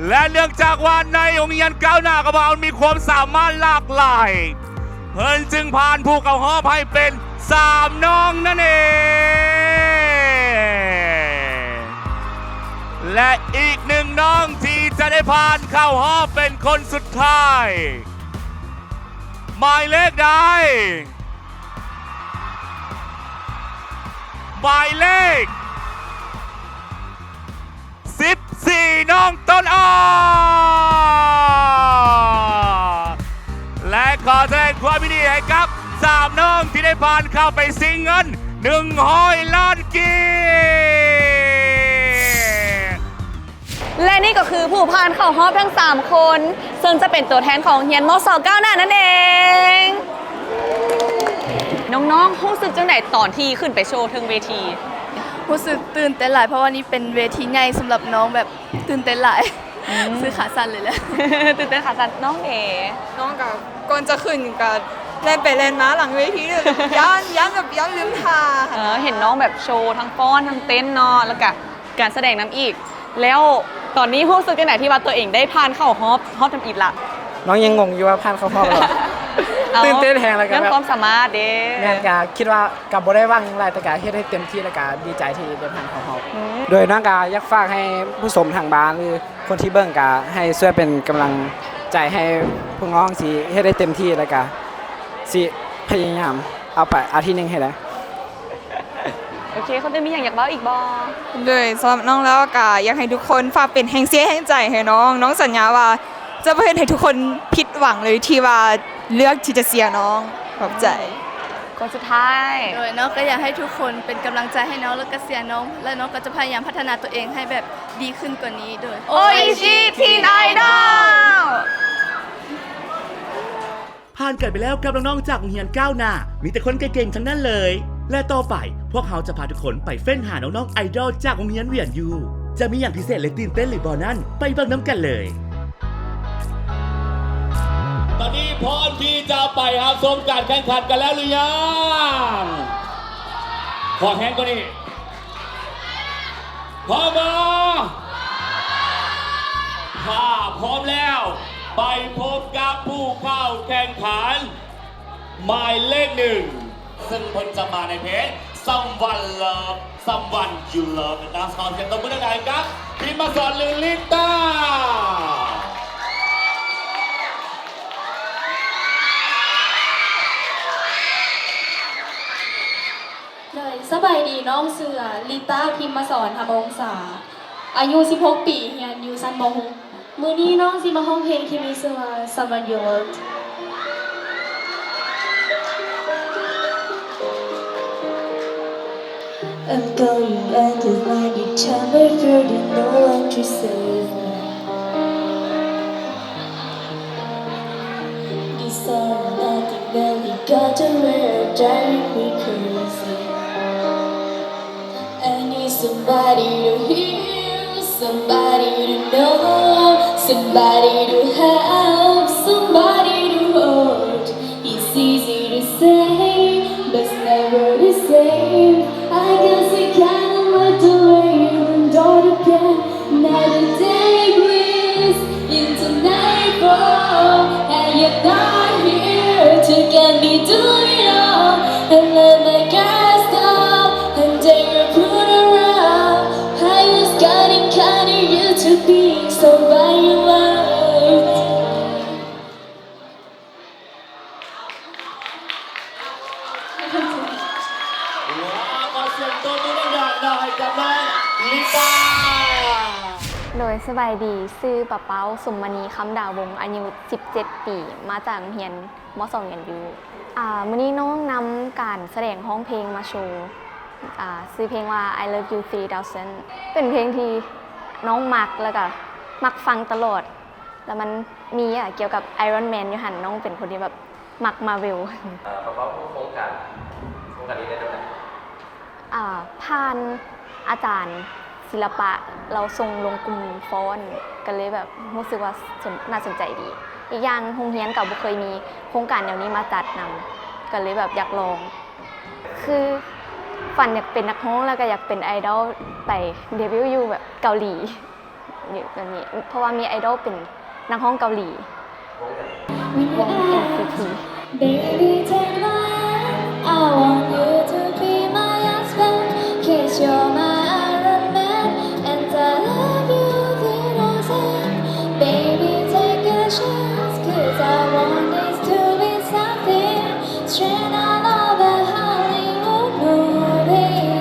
ແລະ ເນື່ອງຈາກວ່າໃນໂຮງຮຽນກ້າວໜ້າຂອງເຮົາມີຄວາມສາມາດຫຼາກຫຼາຍ, ເພິ່ນຈຶ່ງຜ່ານຜູ້ເຂົ້າຮອບໃຫ້ເປັນສາມນ້ອງນັ້ນເອງ ແລະ ອີກໜຶ່ງນ້ອງທີ່ຈະໄດ້ຜ່ານເຂົ້າຮອບເປັນຄົນສຸດທ້າຍ ໝາຍເລກໃດ? ໝາຍເລກສິບສີ່ ນ້ອງຕົ້ນອ້ອ ແລະ ຂໍສະແດງຄວາມຍິນດີໃຫ້ກັບສາມນ້ອງທີ່ໄດ້ຜ່ານເຂົ້າໄປຊິງເງິນໜຶ່ງຮ້ອຍລ້ານກີບ. ແລະ ນີ້ກໍຄືຜູ້ຜ່ານເຂົ້າຮອບທັງສາມຄົນ ເຊິ່ງຈະເປັນຕົວແທນຂອງໂຮງຮຽນ ມສ ກ້າວໜ້ານັ້ນເອງ. ນ້ອງໆ ຮູ້ສຶກຈັ່ງໃດຕອນທີ່ຂຶ້ນໄປໂຊເທິງເວທີ? ຮູ້ສຶກຕື່ນເຕັ້ນຫຼາຍ ເພາະວ່ານີ້ເປັນເວທີໃຫຍ່ສຳລັບນ້ອງ ແບບຕື່ນເຕັ້ນຫຼາຍ ອືມ ຊື້ຂາສັ້ນເລີຍແຫຼະ ຕື່ນເຕັ້ນຂາສັ້ນ. ນ້ອງເດ? ນ້ອງກໍກ່ອນຈະຂຶ້ນກໍແລ່ນໄປແລ່ນມາຫຼັງເວທີ ຢ້ານ ຢ້ານແບບຢ້ານລືມທ່າ. ເອີ ເຫັນນ້ອງແບບໂຊທັງຟ້ອນທັງເຕັ້ນເນາະ ແລ້ວກະ ການສະແດງນຳອີກ. ແລ້ວຕອນນີ້ຮູ້ສຶກຈັ່ງໃດທີ່ວ່າຕົວເອງໄດ້ຜ່ານເຂົ້າຮອບ ຮອບທຳອິດລະ? ນ້ອງຍັງງົງຢູ່ວ່າຜ່ານເຂົ້າຮອບແລ້ວ ຕື່ນເຕັ້ນແຮງ ແລ້ວກໍແບບ ຄວາມສາມາດເດ້. ແມ່ນ ກະຄິດວ່າກະບໍ່ໄດ້ຫວັງຫຍັງຫຼາຍ ແຕ່ກະເຮັດໃຫ້ເຕັມທີ່ ແລ້ວກະດີໃຈທີ່ໄດ້ຜ່ານເຂົ້າຮອບ. ອືມ ໂດຍນ້ອງກະຢາກຝາກໃຫ້ຜູ້ຊົມທາງບ້ານ ຫຼື ຄົນທີ່ເບິ່ງ ກະໃຫ້ຊ່ວຍເປັນກຳລັງໃຈໃຫ້ພວກນ້ອງ ຊິເຮັດໃຫ້ເຕັມທີ່ ແລ້ວກະຊິພະຍາຍາມເອົາໄປ ເອົາທີໜຶ່ງໃຫ້ໄດ້. ໂອເຄ ຄົນອື່ນມີຫຍັງຢາກເວົ້າອີກບໍ່? ໂດຍ ສຳລັບນ້ອງແລ້ວກະຢາກໃຫ້ທຸກຄົນຝາກເປັນແຮງເຊຍແຮງໃຈໃຫ້ນ້ອງ. ນ້ອງສັນຍາວ່າຈະບໍ່ເຮັດໃຫ້ທຸກຄົນຜິດຫວັງເລີຍທີ່ວ່າເລືອກທີ່ຈະເຊຍນ້ອງ. ຂອບໃຈ. ຄົນສຸດທ້າຍ. ໂດຍ ນ້ອງກໍຢາກໃຫ້ທຸກຄົນເປັນກຳລັງໃຈໃຫ້ນ້ອງ ແລ້ວກໍເຊຍນ້ອງ ແລະ ນ້ອງກໍຈະພະຍາຍາມພັດທະນາຕົວເອງໃຫ້ແບບດີຂຶ້ນກວ່ານີ້. ໂດຍ ໂອອິຊິ ທີນ ໄອດອລ. ຜ່ານກັນໄປແລ້ວກັບນ້ອງໆ ຈາກໂຮງຮຽນກ້າວໜ້າ ມີແຕ່ຄົນເກັ່ງໆ ທັງນັ້ນເລີຍ ແລະ ຕໍ່ໄປ ພວກເຮົາຈະພາທຸກຄົນໄປເຟ້ນຫານ້ອງໆ ໄອດອລຈາກໂຮງຮຽນວຽນຢູ່ ຈະມີຫຍັງພິເສດ ແລະ ຕື່ນເຕັ້ນຫຼືບໍ່ນັ້ນ ໄປເບິ່ງນຳກັນເລີຍ. ຕອນນີ້ພ້ອມທີ່ຈະໄປຮັບຊົມການແຂ່ງຂັນກັນແລ້ວຫຼືຍັງ? ຂໍແຮງກວ່ານີ້. ພ້ອມບໍ່? ຖ້າພ້ອມແລ້ວ ໄປພົບກັບຜູ້ເຂົ້າແຂ່ງຂັນໝາຍເລກໜຶ່ງ ເຊິ່ງເພິ່ນຈະມາໃນເພງ Someone Love Someone You Love ນະ. ຂໍສຽງຕົບມືດັງໆ ໃຫ້ກັບ ພິມມະສອນ ຫຼື ລິຕາ. ໂດຍ ສະບາຍດີ ນ້ອງຊື່ ລິຕາ ພິມມະສອນ ທຳວົງສາ ອາຍຸສິບຫົກປີ ຮຽນຢູ່ຊັ້ນ ມໍຫົກ. ມື້ນີ້ນ້ອງຊິມາຮ້ອງເພງທີ່ມີຊື່ວ່າ Someone You Loved. I'm going under my guitar, my friend, and no one to save me. This song, nothing really got away, driving me crazy. I need somebody to hear, somebody to know, somebody to help, somebody to hold. It's easy to say, but it's never the same. I guess I kinda like the way you run out again. Another day breeze into nightfall, and you're not here to get me through it all. And let my guards down, and then you put around. I was counting, counting you to be so by your life. ຂໍສຽງຕົບມືດັງໆ ໃຫ້ກັບນ້ອງລິຕາ. ໂດຍ ສະບາຍດີ ຊື່ປາເປົ້າ ສົມມະນີ ຄຳດາວົງ ອາຍຸສິບເຈັດປີ ມາຈາກໂຮງຮຽນ ມໍສອງ ຫຍວນຢູ່. ອາ ມື້ນີ້ນ້ອງນຳການສະແດງຮ້ອງເພງມາໂຊ ອາ ຊື່ເພງວ່າ I Love You Three Thousand ເປັນເພງທີ່ ນ້ອງມັກ ແລ້ວກະມັກຟັງຕະຫຼອດ ແລ້ວມັນມີ ອາ ກ່ຽວກັບໄອຣອນແມນຢູ່ຫັ້ນ ນ້ອງເປັນຄົນທີ່ແບບມັກມາເວວ. ເອີ ເວົ້າເຖິງໂຄງການ ໂຄງການນີ້ໄດ້ແນວໃດ? ອາ ຜ່ານອາຈານສິລະປະ ລາວສົ່ງລົງກຸ່ມຟ້ອນ ກໍເລີຍແບບຮູ້ສຶກວ່າສົນ ໜ້າສົນໃຈດີ. ອີກຢ່າງໂຮງຮຽນກໍບໍ່ເຄີຍມີໂຄງການແນວນີ້ມາຈັດນຳ ກໍເລີຍແບບຢາກລອງ. ຄືຝັນຢາກເປັນນັກຮ້ອງ ແລ້ວກໍຢາກເປັນໄອດອລໄປເດບິວຢູ່ແບບເກົາຫຼີ ຢູ່ແບບນີ້ ເພາະວ່າມີໄອດອລເປັນນັກຮ້ອງເກົາຫຼີ ວົງເອັນຊີທີ. Baby, take my hand. I want you to be my husband. 'Cause you're my Iron Man. And I love you till the end. Baby, take a chance. 'Cause I want this to be something straight out of a Hollywood movie.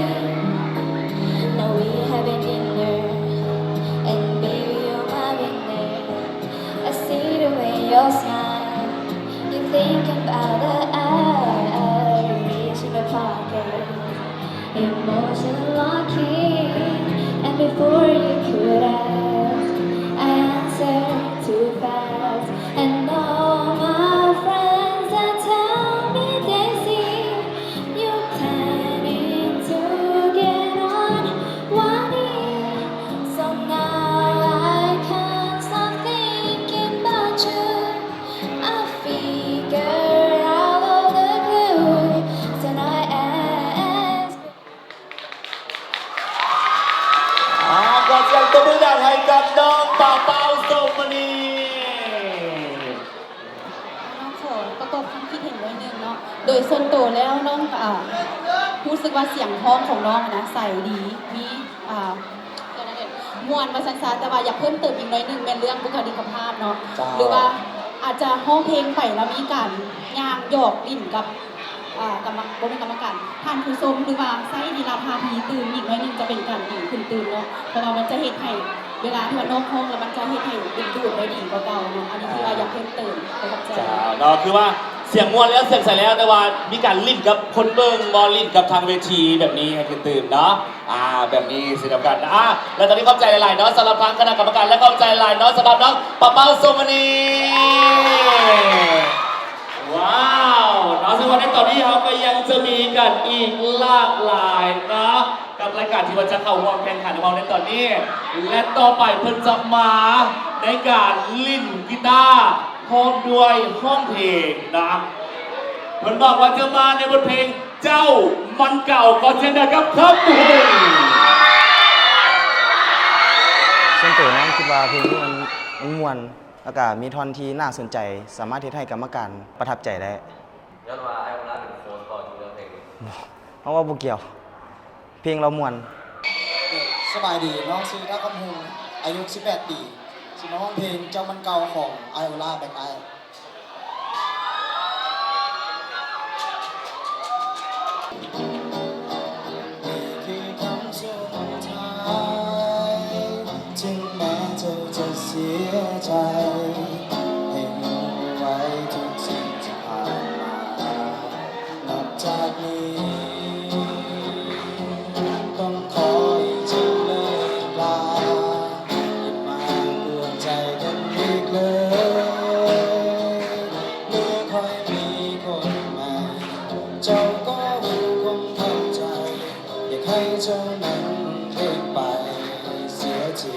Now we having dinner, and baby, you're my winner. I see the way you smile. You think about the hour, reach in my pocket. Emotion locking, and before you could ask, I answer too fast. And all my friends that tell me they see you planning to get on one knee. So now I can't stop thinking about you. I figure out all the clues, then I ask. ອາ ຂໍສຽງຕົບມືດັງໃຫ້ກັບນ້ອງປາເປົ້າ ສົມມະນີ. ນ້ອງຂໍປະກອບຄຳຄິດເຫັນໜ້ອຍໜຶ່ງເນາະ. ໂດຍສ່ວນໂຕແລ້ວນ້ອງ ອາ ຮູ້ສຶກວ່າສຽງຮ້ອງຂອງນ້ອງນະໃສດີ ມີ ອາ ມ່ວນວ່າຊັ້ນຊະ ແຕ່ວ່າຢາກເພີ່ມເຕີມອີກໜ້ອຍໜຶ່ງແມ່ນເລື່ອງບຸກຄະລິກກະພາບເນາະ ເຈົ້າ ຫຼືວ່າອາດຈະຮ້ອງເພງໄປແລ້ວມີການຍ່າງຫຍອກຫຼິ້ນກັບ ອາ ກຳມະ ບໍ່ແມ່ນກຳມະການ ທ່ານຜູ້ຊົມ ຫຼືວ່າໃຊ້ລີລາທ່າທີຕື່ມອີກໜ້ອຍໜຶ່ງ ຈະເປັນການດີຂຶ້ນຕື່ມເນາະ ເພາະວ່າມັນຈະເຮັດໃຫ້ເວລາທີ່ວ່ານ້ອງຮ້ອງແລ້ວ ມັນຈະເຮັດໃຫ້ດຶງດູດໄດ້ດີກວ່າເກົ່າເນາະ. ອັນນີ້ຄືວ່າຢາກເພີ່ມເຕີມ. ຂອບໃຈ. ເຈົ້າ ເນາະ ຄືວ່າສຽງມ່ວນແລ້ວ ສຽງໃສແລ້ວ ແຕ່ວ່າມີການຫຼິ້ນກັບຄົນເບິ່ງ ບໍ່ຫຼິ້ນກັບທາງເວທີແບບນີ້ໃຫ້ຂຶ້ນຕື່ມເນາະ. ອາ ແບບນີ້ເຊັ່ນດຽວກັນ. ອາ ແລະ ຕອນນີ້ຂອບໃຈຫຼາຍໆເນາະ ສຳລັບທາງຄະນະກຳມະການ ແລະ ຂອບໃຈຫຼາຍເນາະ ສຳລັບນ້ອງປາເປົ້າ ສົມມະນີ. ວ້າວ ເນາະ ສຳລັບໃນຕອນນີ້ເຮົາກໍຍັງຈະມີກັນອີກຫຼາກຫຼາຍເນາະ ກັບລາຍການທີ່ວ່າຈະເຂົ້າຮ່ວມແຂ່ງຂັນຂອງເຮົາໃນຕອນນີ້ ແລະ ຕໍ່ໄປເພິ່ນຈະມາໃນການຫຼິ້ນກີຕາ ພ້ອມດ້ວຍຮ້ອງເພງນະ. ເພິ່ນບອກວ່າຈະມາໃນບົດເພງເຈົ້າມັນເກົ່າ. ຂໍສຽງດັງກັບຄຳບຸນ. ສ່ວນໂຕນ້ອງຄິດວ່າເພງນີ້ມັນ ມັນມ່ວນ ແລ້ວກະມີທ່ອນທີ່ໜ້າສົນໃຈ ສາມາດເຮັດໃຫ້ກຳມະການປະທັບໃຈໄດ້. ຍ້ອນວ່າອ້າຍໂອລາເປັນໂຄດບໍ ຈຶ່ງເລືອກເພງນີ້? ບໍ່ ເພາະວ່າບໍ່ກ່ຽວ. ເພງລາວມ່ວນ. ສະບາຍດີ, ນ້ອງຊື່ ດາວຄຳຮຸ່ງ, ອາຍຸສິບແປດປີ, ຊິມາຮ້ອງເພງເຈົ້າມັນເກົ່າຂອງອ້າຍໂອລາ ແບກອ້າຍ. ນີ້ຄືຄຳສຸດທ້າຍ, ເຖິງແມ້ເຈົ້າຈະເສຍໃຈ, ໃຫ້ຮູ້ໄວ້ທຸກສິ່ງທີ່ຜ່ານມາ. ນັບຈາກນີ້ ຕ້ອງຂໍໃຫ້ເຈົ້າເລີກລາ, ຢ່າມາກວນໃຈກັນອີກເລີຍ. ເມື່ອຂ້ອຍມີຄົນໃໝ່, ເຈົ້າກໍຄົງເຂົ້າໃຈ, ຢາກໃຫ້ເຈົ້ານັ້ນປ່ຽນໄປເສຍທີ.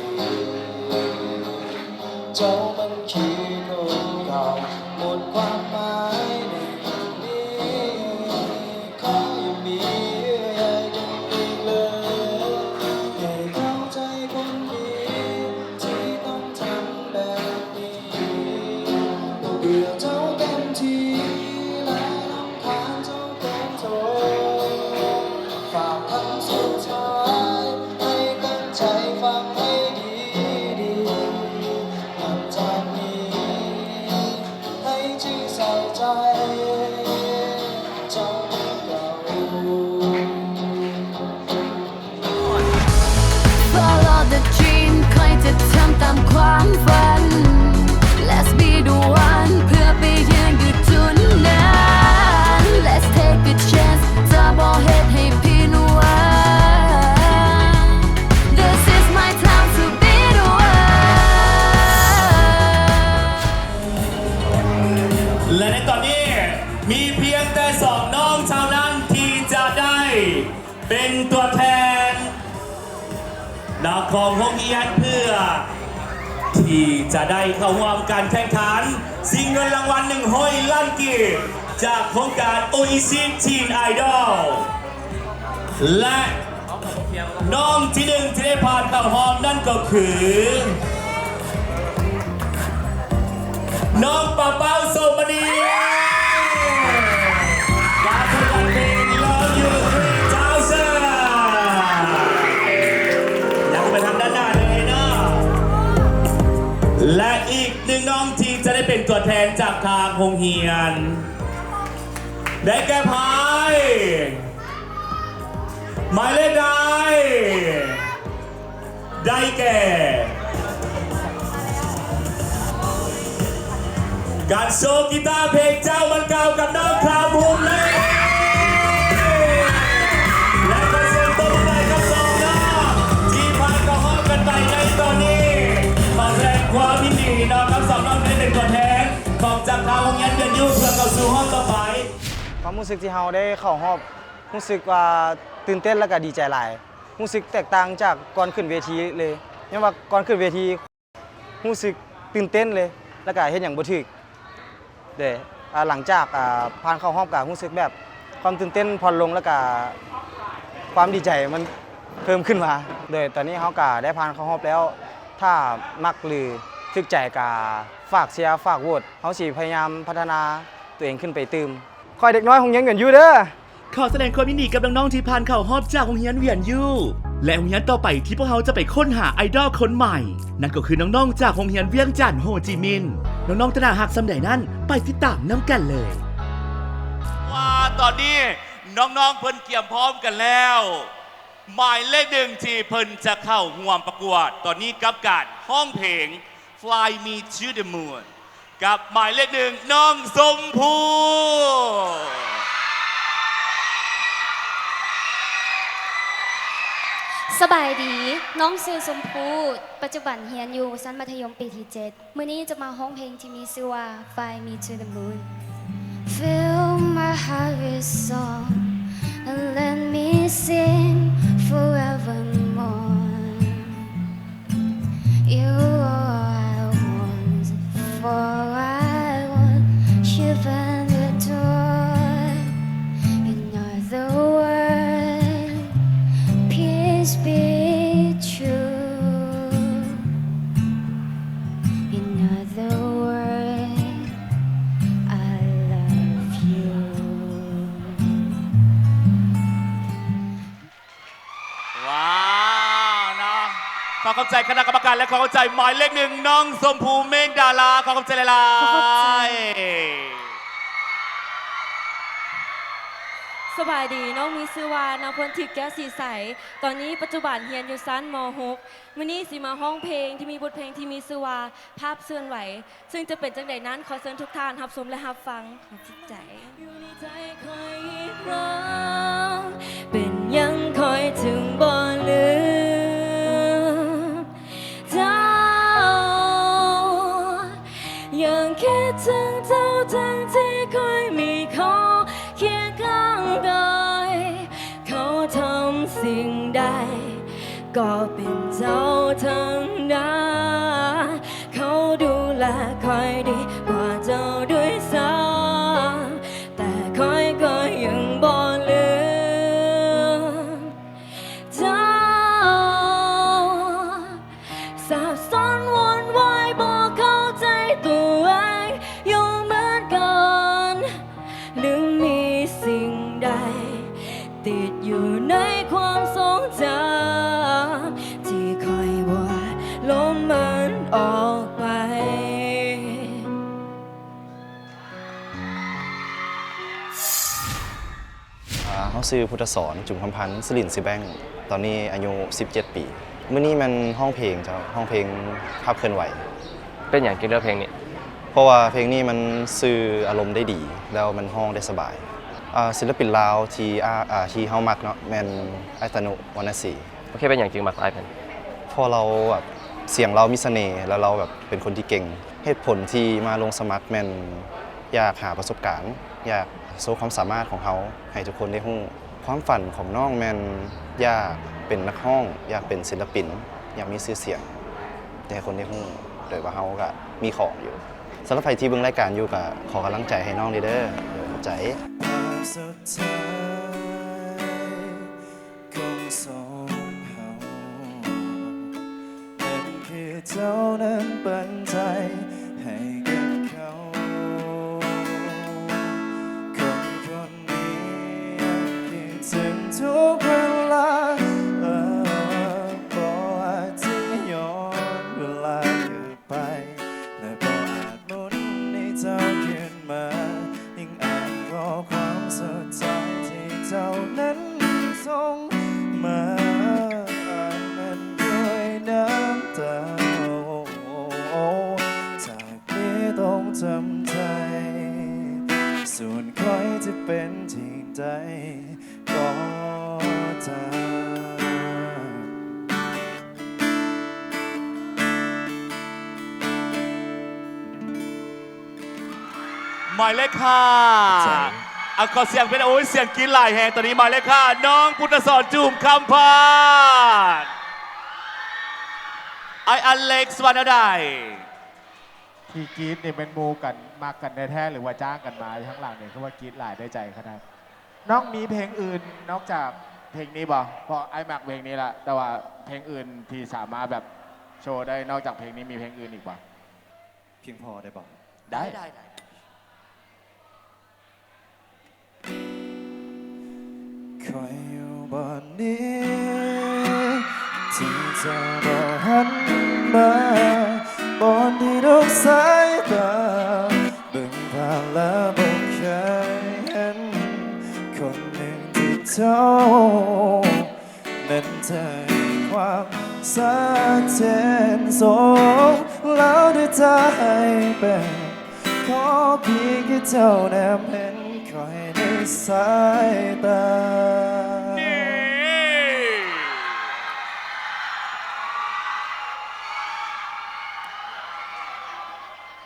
ເຈົ້າມັນຄືຄົນເກົ່າ, ໝົດຄວາມໝາຍໃນໂລກນີ້. ຂໍຢ່າມີເຍື່ອໃຍກັນອີກເລີຍ, ໃຫ້ເຂົ້າໃຈຄົນດີທີ່ຕ້ອງທຳແບບນີ້. ບໍ່ເບື່ອເຈົ້າເຕັມທີ່ ແລະ ລຳຄານເຈົ້າ ຂໍໂທດ. ຝາກຄຳສຸດທ້າຍ ໃຫ້ຕັ້ງໃຈຟັງໃຫ້ດີໆ, ນັບຈາກນີ້ ໃຫ້ຈື່ໃສ່ໃຈເຈົ້າເກົ່າ. Follow the dream ຂ້ອຍຈະທຳຕາມຄວາມຝັນ. Let's be the one ເພື່ອໄປຢືນຢູ່ຈຸດນັ້ນ. Let's take a chance ຈະບໍ່ເຮັດໃຫ້ຜິດຫວັງ. This is my time to be ສອງນ້ອງເທົ່ານັ້ນທີ່ຈະໄດ້ເປັນຕົວແທນນະ ຂອງໂຮງຮຽນ ເພື່ອທີ່ຈະໄດ້ເຂົ້າຮ່ວມການແຂ່ງຂັນຊິງເງິນລາງວັນໜຶ່ງຮ້ອຍລ້ານກີບ ຈາກໂຄງການ ໂອອີຊີ Teen Idol ແລະ ນ້ອງທີໜຶ່ງທີ່ໄດ້ຜ່ານເຂົ້າຮອບນັ້ນກໍຄື ນ້ອງປາເປົ້າ ໂສມະນີ ຈາກຜົນງານເພງ Love You Three Thousand ຍັງໄປທາງດ້ານໜ້າເລີຍເນາະ ແລະ ອີກໜຶ່ງນ້ອງທີ່ຈະໄດ້ເປັນຕົວແທນຈາກທາງໂຮງຮຽນ ໄດ້ແກ່ໃຜ? ໝາຍເລກໃດ? ໄດ້ແກ່ ການໂຊກີຕາເພງເຈົ້າບ້ານເກົ່າກັບນ້ອງຄາວພູມເລີຍ ແລະ ຂໍສຽງຕົບມືໃຫ້ກັບສອງນ້ອງທີ່ຜ່ານເຂົ້າຮອບກັນໄປໃນຕອນນີ້ ຂໍສະແດງຄວາມຍິນດີເນາະ ກັບສອງນ້ອງທີ່ໄດ້ເປັນຕົວແທນຂອງຈາກທາງໂຮງຮຽນວຽນຢູ່ ເພື່ອເຂົ້າສູ່ຮອບຕໍ່ໄປ. ຄວາມຮູ້ສຶກທີ່ເຮົາໄດ້ເຂົ້າຮອບ ຮູ້ສຶກວ່າຕື່ນເຕັ້ນ ແລ້ວກະດີໃຈຫຼາຍ. ຮູ້ສຶກແຕກຕ່າງຈາກກ່ອນຂຶ້ນເວທີເລີຍ. ຍ້ອນວ່າກ່ອນຂຶ້ນເວທີ ຮູ້ສຶກຕື່ນເຕັ້ນເລີຍ ແລ້ວກະເຮັດຫຍັງບໍ່ຖືກ. ແຕ່ ອາ ຫຼັງຈາກ ອາ ຜ່ານເຂົ້າຮອບ ກະຮູ້ສຶກແບບຄວາມຕື່ນເຕັ້ນຜ່ອນລົງ ແລ້ວກະຄວາມດີໃຈມັນເພີ່ມຂຶ້ນມາ. ໂດຍຕອນນີ້ເຮົາກະໄດ້ຜ່ານເຂົ້າຮອບແລ້ວ. ຖ້າມັກ ຫຼື ຖືກໃຈ ກະຝາກເຊຍ ຝາກໂຫວດ. ເຮົາຊິພະຍາຍາມພັດທະນາຕົວເອງຂຶ້ນໄປຕື່ມ. ຂ້ອຍເດັກນ້ອຍໂຮງຮຽນວຽນຢູ່ເດີ. ຂໍສະແດງຄວາມຍິນດີກັບນ້ອງໆທີ່ຜ່ານເຂົ້າຮອບຈາກໂຮງຮຽນວຽນຢູ່ ແລະ ໂຮງຮຽນຕໍ່ໄປທີ່ພວກເຮົາຈະໄປຄົ້ນຫາໄອດອລຄົນໃໝ່ ນັ້ນກໍຄືນ້ອງໆຈາກໂຮງຮຽນວຽງຈັນໂຮຈິມິນ. ນ້ອງໆຈະໜ້າຮັກສ່ຳໃດນັ້ນ ໄປຕິດຕາມນຳກັນເລີຍ. ວ່າຕອນນີ້ນ້ອງໆເພິ່ນກຽມພ້ອມກັນແລ້ວ. ໝາຍເລກໜຶ່ງທີ່ເພິ່ນຈະເຂົ້າຮ່ວມປະກວດຕອນນີ້ກັບການຮ້ອງເພງ Fly Me to the Moon ກັບໝາຍເລກໜຶ່ງ ນ້ອງຊົມພູ. ສະບາຍດີ, ນ້ອງຊື່ຊົມພູ, ປັດຈຸບັນຮຽນຢູ່ຊັ້ນມັດທະຍົມປີທີເຈັດ. ມື້ນີ້ຈະມາຮ້ອງເພງທີ່ມີຊື່ວ່າ Fly Me to the Moon. Fill my heart with song and let me sing forevermore. You're all I want, for I worship and adore. In other words, peace be true. In other words, I love you. ວ້າວເນາະ ຂໍຂອບໃຈຄະນະກຳມະການ ແລະ ຂໍຂອບໃຈໝາຍເລກໜຶ່ງ ນ້ອງຊົມພູ ເມກດາລາ ຂໍຂອບໃຈຫຼາຍໆ. ສະບາຍດີ, ນ້ອງມີຊື່ວ່າ ນາພົນທິບ ແກ້ວສີໃສ. ຕອນນີ້ປັດຈຸບັນຮຽນຢູ່ຊັ້ນ ມໍຫົກ. ມື້ນີ້ຊິມາຮ້ອງເພງທີ່ມີບົດເພງທີ່ມີຊື່ວ່າ ພາບເຄື່ອນໄຫວ. ເຊິ່ງຈະເປັນຈັ່ງໃດນັ້ນ ຂໍເຊີນທຸກທ່ານຮັບຊົມ ແລະ ຮັບຟັງ. ຂອບໃຈ. ຢູ່ໃນໃຈຂ້ອຍອີກຄັ້ງ ເປັນຫຍັງຂ້ອຍເຖິງບໍ່ລືມເຈົ້າ ຍັງຄິດເຖິງເຈົ້າ ທັງທີ່ຂ້ອຍມີເຂົາຄຽງຂ້າງກາຍ. ເຂົາທຳສິ່ງໃດກໍເປັນເຈົ້າທັງນັ້ນ. ເຂົາດູແລຂ້ອຍດີກວ່າເຈົ້າດ້ວຍຊ້ຳ ແຕ່ຂ້ອຍກໍຍັງບໍ່ລືມເຈົ້າ. ສັບສົນວຸ່ນວາຍບໍ່ເຂົ້າໃຈຕົວເອງຢູ່ເໝືອນກັນ ຫຼືມີສິ່ງໃດ ຕິດຢູ່ໃນຄວາມຊົງຈຳ ທີ່ຂ້ອຍຫວາດລົມມັນອອກໄປ. ອ່າ ເຮົາຊື່ພຸດທະສອນ ຈຸມຄຳພັນ ຊື່ຫຼິ້ນຊື່ແບັງ ຕອນນີ້ອາຍຸສິບເຈັດປີ. ມື້ນີ້ແມ່ນຮ້ອງເພງເຈົ້າ ຮ້ອງເພງພາບເຄື່ອນໄຫວ. ເປັນຫຍັງຈຶ່ງເລືອກເພງນີ້? ເພາະວ່າເພງນີ້ມັນສື່ອາລົມໄດ້ດີ ແລ້ວມັນຮ້ອງໄດ້ສະບາຍ. ອ່າ ສິນລະປິນລາວທີ່ ອ່າ ອ່າ ທີ່ເຮົາມັກເນາະ ແມ່ນ ອ້າຍຕານຸ ວັນນະສີ. ໂອເຄ ເປັນຫຍັງຈຶ່ງມັກອ້າຍເພິ່ນ? ເພາະລາວແບບ ສຽງລາວມີສະເໜ່ ແລ້ວລາວແບບເປັນຄົນທີ່ເກັ່ງ. ເຫດຜົນທີ່ມາລົງສະໝັກແມ່ນຢາກຫາປະສົບການ ຢາກ ໂຊຄວາມສາມາດຂອງເຮົາໃຫ້ທຸກຄົນໄດ້ຮູ້. ຄວາມຝັນຂອງນ້ອງແມ່ນຢາກເປັນນັກຮ້ອງ, ຢາກເປັນສິນລະປິນ, ຢາກມີຊື່ສຽງ, ຢາກໃຫ້ຄົນໄດ້ຮູ້ໂດຍວ່າເຮົາກະມີຂອງຢູ່. ສຳລັບໃຜທີ່ເບິ່ງລາຍການຢູ່ ກະຂໍກຳລັງໃຈໃຫ້ນ້ອງເດີ້. ຂອບໃຈ. ພາບສຸດທ້າຍຂອງສອງເຮົາ ແມ່ນຄືເຈົ້ານັ້ນປັນໃຈໃຫ້ກັບເຂົາ. ຄົນຄົນນີ້ຍັງຄິດເຖິງທຸກເວລາ, ເອີ ບໍ່ອາດຈະຍ້ອນເວລາກັບໄປ ແລະ ບໍ່ອາດໝູນໃຫ້ເຈົ້າຄືນມາ. ຍິ່ງອ່ານຂໍ້ຄວາມສຸດທ້າຍທີ່ເຈົ້ານັ້ນສົ່ງມາ ອານມັນດ້ວຍນ້ຳຕາ. ຈາກນີ້ຕ້ອງຈຳໃຈ, ສ່ວນຂ້ອຍຈະເປັນຈັ່ງໃດກໍຕາມ. ໝາຍເລກຫ້າ ຂອບໃຈ. ອ່ະ ຂໍສຽງເປັນ ໂອ້ຍ ສຽງກຣີດຫຼາຍແຮງ. ຕອນນີ້ໝາຍເລກຫ້າ ນ້ອງປຸດຕະສອນ ຈູມຄຳພານ. ອ້າຍອາເລັກ ວ່າແນວໃດ? ທີ່ກຣີດນີ້ແມ່ນໝູ່ກັນ ມັກກັນແທ້ໆ ຫຼືວ່າຈ້າງກັນມາ? ທາງຫຼັງນີ້ຄືວ່າກຣີດຫຼາຍໄດ້ໃຈຂະໜາດ. ນ້ອງມີເພງອື່ນນອກຈາກເພງນີ້ບໍ່? ເພາະອ້າຍມັກເພງນີ້ລະ, ແຕ່ວ່າເພງອື່ນທີ່ສາມາດແບບໂຊໄດ້ນອກຈາກເພງນີ້ ມີເພງອື່ນອີກບໍ່? ພຽງພໍໄດ້ບໍ່? ໄດ້ ໄດ້ ໄດ້. ຂ້ອຍຢູ່ບ່ອນນີ້ ທີ່ເຈົ້າບໍ່ຫັນມາ, ບ່ອນທີ່ທຸກສາຍຕາເບິ່ງຜ່ານ ແລະ ບໍ່ເຄີຍເຫັນ. ຄົນໜຶ່ງທີ່ເຈົ້າ ແມ່ນໃຈຄວາມຊັດເຈນ ສົ່ງລາວດ້ວຍໃຈເປັນ ຂໍພຽງແຄ່ເຈົ້າແນມເຫັນຂ້ອຍໃນສາຍຕາ.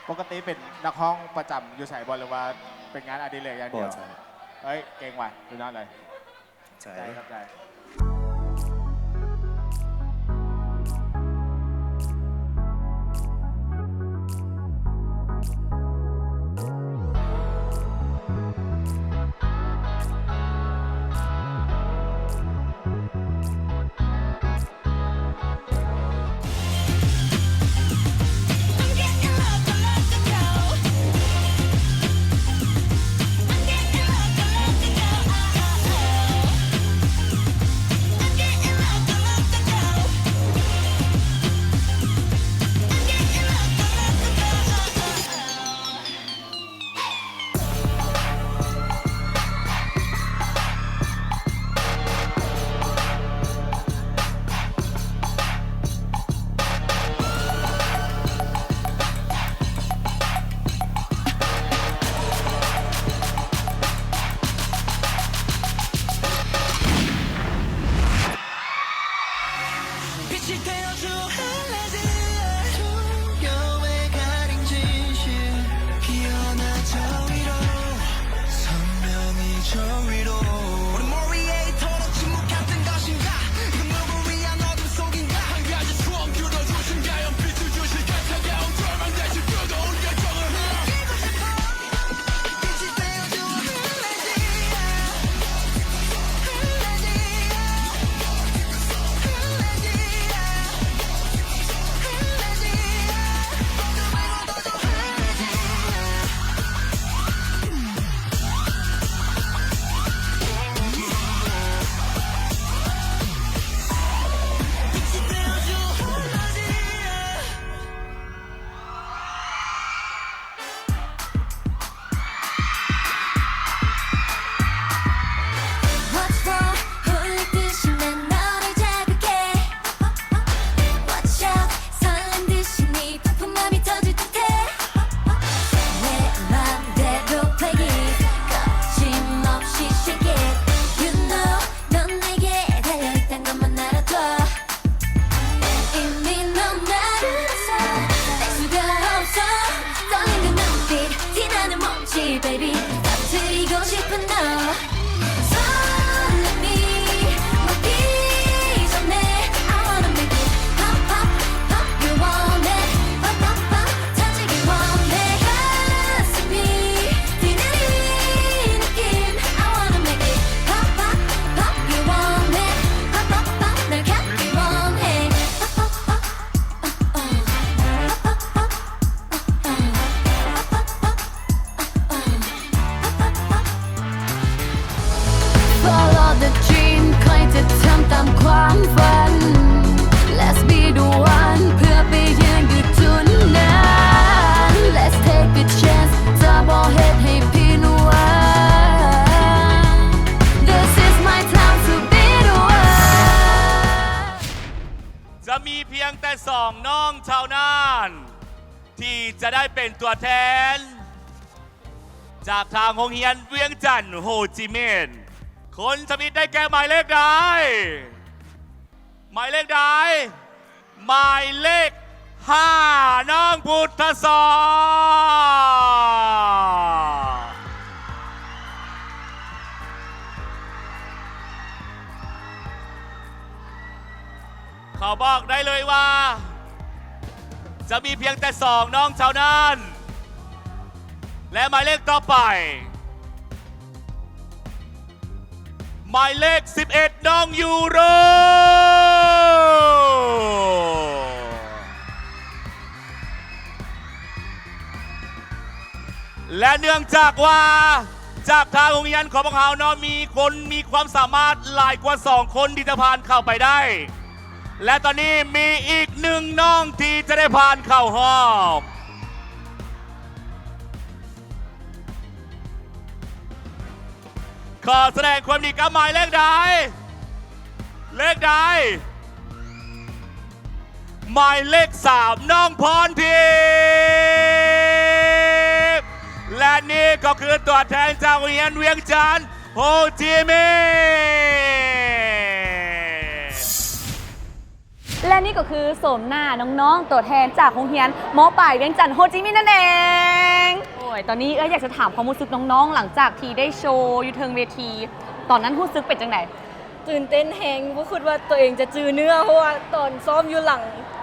ປົກກະຕິເປັນນັກຮ້ອງປະຈຳຢູ່ໃສບໍ່ ຫຼືວ່າເປັນງານອະດິເລກຢ່າງດຽວ? ບໍ່ ເອີຍ ເກັ່ງວ່ະ ສຸດຍອດເລີຍ. ໃຈ ຂອບໃຈ. ຈະທຳຕາມຄວາມຝັນ Let's be the one ເພື່ອໄປຢືນຢູ່ຈຸດນັ້ນ Let's take a chance ຈະບໍ່ເຮັດໃຫ້ຜິດຫວັງ This is my time to be the one ຈະມີພຽງແຕ່ສອງນ້ອງເທົ່ານັ້ນ ທີ່ຈະໄດ້ເປັນຕົວແທນ ຈາກທາງໂຮງຮຽນວຽງຈັນໂຮຈິມິນ ຄົນທຳອິດໄດ້ແກ່ໝາຍເລກໃດ? ໝາຍເລກໃດ? ໝາຍເລກຫ້າ ນ້ອງພຸດທະສອນ. ຂໍບອກໄດ້ເລີຍວ່າ ຈະມີພຽງແຕ່ສອງນ້ອງເທົ່ານັ້ນ ແລະ ໝາຍເລກຕໍ່ໄປ ໝາຍເລກສິບເອັດ ນ້ອງຢູໂຣ. ແລະ ເນື່ອງຈາກວ່າຈາກທາງໂຮງຮຽນຂອງພວກເຮົາເນາະ ມີຄົນມີຄວາມສາມາດຫຼາຍກວ່າສອງຄົນທີ່ຈະຜ່ານເຂົ້າໄປໄດ້ ແລະ ຕອນນີ້ມີອີກໜຶ່ງນ້ອງທີ່ຈະໄດ້ຜ່ານເຂົ້າຮອບ. ຂໍສະແດງຄວາມຍິນດີກັບໝາຍເລກໃດ? ເລກໃດ? ໝາຍເລກສາມ ນ້ອງພອນທິບ ແລະ ນີ້ກໍຄືຕົວແທນຈາກໂຮງຮຽນວຽງຈັນໂຮຈິມິນ. ແລະ ນີ້ກໍຄືໂສມໜ້ານ້ອງໆ ຕົວແທນຈາກໂຮງຮຽນ ມ.ປາຍ ວຽງຈັນໂຮຈິມິນນັ້ນເອງ. ໂອ້ຍ ຕອນນີ້ເອື້ອຍຢາກຈະຖາມຄວາມຮູ້ສຶກນ້ອງໆ ຫຼັງຈາກທີ່ໄດ້ໂຊຢູ່ເທິງເວທີ ຕອນນັ້ນຮູ້ສຶກເປັນຈັ່ງໃດ? ຕື່ນເຕັ້ນແຮງ ບໍ່ຄິດວ່າຕົວເອງຈະຈື່ເນື້ອ ເພາະວ່າຕອນຊ້ອມຢູ່ຫຼັງ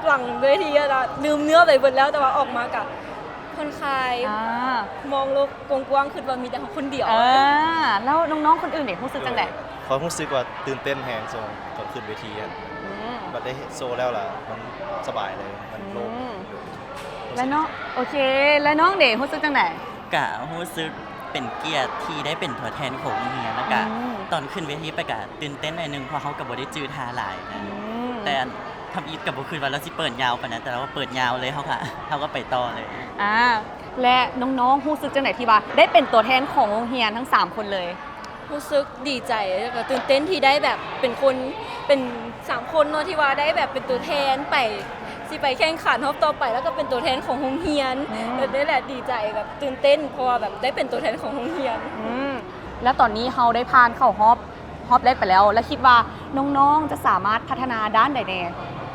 ຫຼັງເວທີຫັ້ນນະ ລືມເນື້ອໄປເບິດແລ້ວ ແຕ່ວ່າອອກມາກະຜ່ອນຄາຍ ອ່າ ມອງໂລກກວ້າງໆ ຄິດວ່າມີແຕ່ເຮົາຄົນດຽວ. ເອີ ແລ້ວນ້ອງໆ ຄົນອື່ນເດ ຮູ້ສຶກຈັ່ງໃດ? ຂ້ອຍຮູ້ສຶກວ່າຕື່ນເຕັ້ນແຮງ ຊ່ວງຕອນຂຶ້ນເວທີຫັ້ນ ອືມ ບັດໄດ້ໂຊແລ້ວລະມັນສະບາຍເລີຍ ມັນໂລ່ງ ອືມ ແລະນ້ອງ ໂອເຄ ແລະນ້ອງເດ ຮູ້ສຶກຈັ່ງໃດ? ກະຮູ້ສຶກເປັນກຽດທີ່ໄດ້ເປັນຕົວແທນຂອງໂຮງຮຽນ ແລ້ວກະ ອືມ ຕອນຂຶ້ນເວທີໄປກະຕື່ນເຕັ້ນໜ້ອຍໜຶ່ງ ເພາະເຮົາກະບໍ່ໄດ້ຈື່ທ່າຫຼາຍນະ ອືມ ແຕ່ທຳອິດກະບໍ່ຄິດວ່າລາວຊິເປີດຍາວປານນັ້ນ ແຕ່ລາວເປີດຍາວເລີຍ ເຮົາກະ ເຮົາກະໄປຕໍ່ເລີຍ. ອ່າ ແລະນ້ອງໆ ຮູ້ສຶກຈັ່ງໃດທີ່ວ່າໄດ້ເປັນຕົວແທນຂອງໂຮງຮຽນທັງສາມຄົນເລີຍ? ຮູ້ສຶກດີໃຈ ແລ້ວກໍຕື່ນເຕັ້ນທີ່ໄດ້ແບບເປັນຄົນ ເປັນສາມຄົນເນາະ ທີ່ວ່າໄດ້ແບບເປັນຕົວແທນໄປ ຊິໄປແຂ່ງຂັນຮອບຕໍ່ໄປ ແລ້ວກໍເປັນຕົວແທນຂອງໂຮງຮຽນ ອືມ ແບບນີ້ແຫຼະ ດີໃຈ ແບບຕື່ນເຕັ້ນ ເພາະວ່າແບບໄດ້ເປັນຕົວແທນຂອງໂຮງຮຽນ. ອືມ ແລ້ວຕອນນີ້ເຮົາໄດ້ຜ່ານເຂົ້າຮອບ ຮອບແລກໄປແລ້ວ ແລ້ວຄິດວ່ານ້ອງໆ ຈະສາມາດພັດທະນາດ້ານໃດແດ່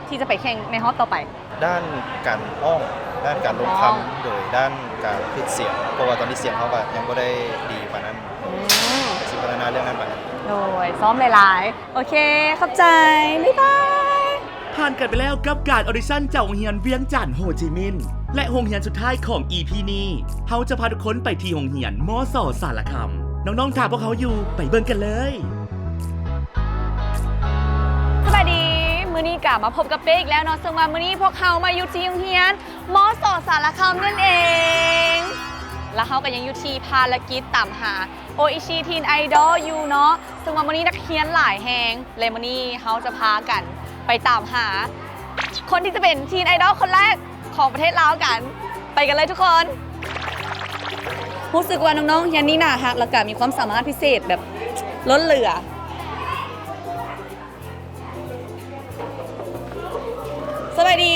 ທີ່ຈະໄປແຂ່ງໃນຮອບຕໍ່ໄປ? ດ້ານການຮ້ອງ ດ້ານການລົງຄຳ ໂດຍດ້ານການຝຶກສຽງ ເພາະວ່າຕອນນີ້ສຽງເຮົາກະຍັງບໍ່ໄດ້ດີປານນັ້ນ ອືມ ຊິພັດທະນາເລື່ອງນັ້ນໄປ. ໂດຍ ຊ້ອມຫຼາຍໆ ໂອເຄ ຂອບໃຈ ບາຍບາຍ. ຜ່ານກັນໄປແລ້ວກັບການອອດິຊັນຈາກໂຮງຮຽນວຽງຈັນໂຮຈິມິນ ແລະ ໂຮງຮຽນສຸດທ້າຍຂອງອີພີນີ້ ເຮົາຈະພາທຸກຄົນໄປທີ່ໂຮງຮຽນ ມສ ສາລະຄຳ. ນ້ອງໆ ຖ້າພວກເຮົາຢູ່ ໄປເບິ່ງກັນເລີຍ. ສະບາຍດີ ມື້ນີ້ກະມາພົບກັບເປ້ອີກແລ້ວເນາະ ເຊິ່ງວ່າມື້ນີ້ພວກເຮົາມາຢູ່ທີ່ໂຮງຮຽນ ມສ ສາລະຄຳນັ້ນເອງ ແລະ ເຮົາກະຍັງຢູ່ທີ່ພາລະກິດຕາມຫາ ໂອອິຊິ ທີນໄອດອລ ຢູ່ເນາະ ເຊິ່ງວ່າມື້ນີ້ນັກຮຽນຫຼາຍແຮງ ແລະ ມື້ນີ້ເຮົາຈະພາກັນໄປຕາມຫາ ຄົນທີ່ຈະເປັນ Teen Idol ຄົນແລກຂອງປະເທດລາວກັນ. ໄປກັນເລີຍທຸກຄົນ. ຮູ້ສຶກວ່ານ້ອງໆ ຮຽນນີ້ໜ້າຮັກ ແລ້ວກະມີຄວາມສາມາດພິເສດແບບລົ້ນເຫຼືອ. ສະບາຍດີ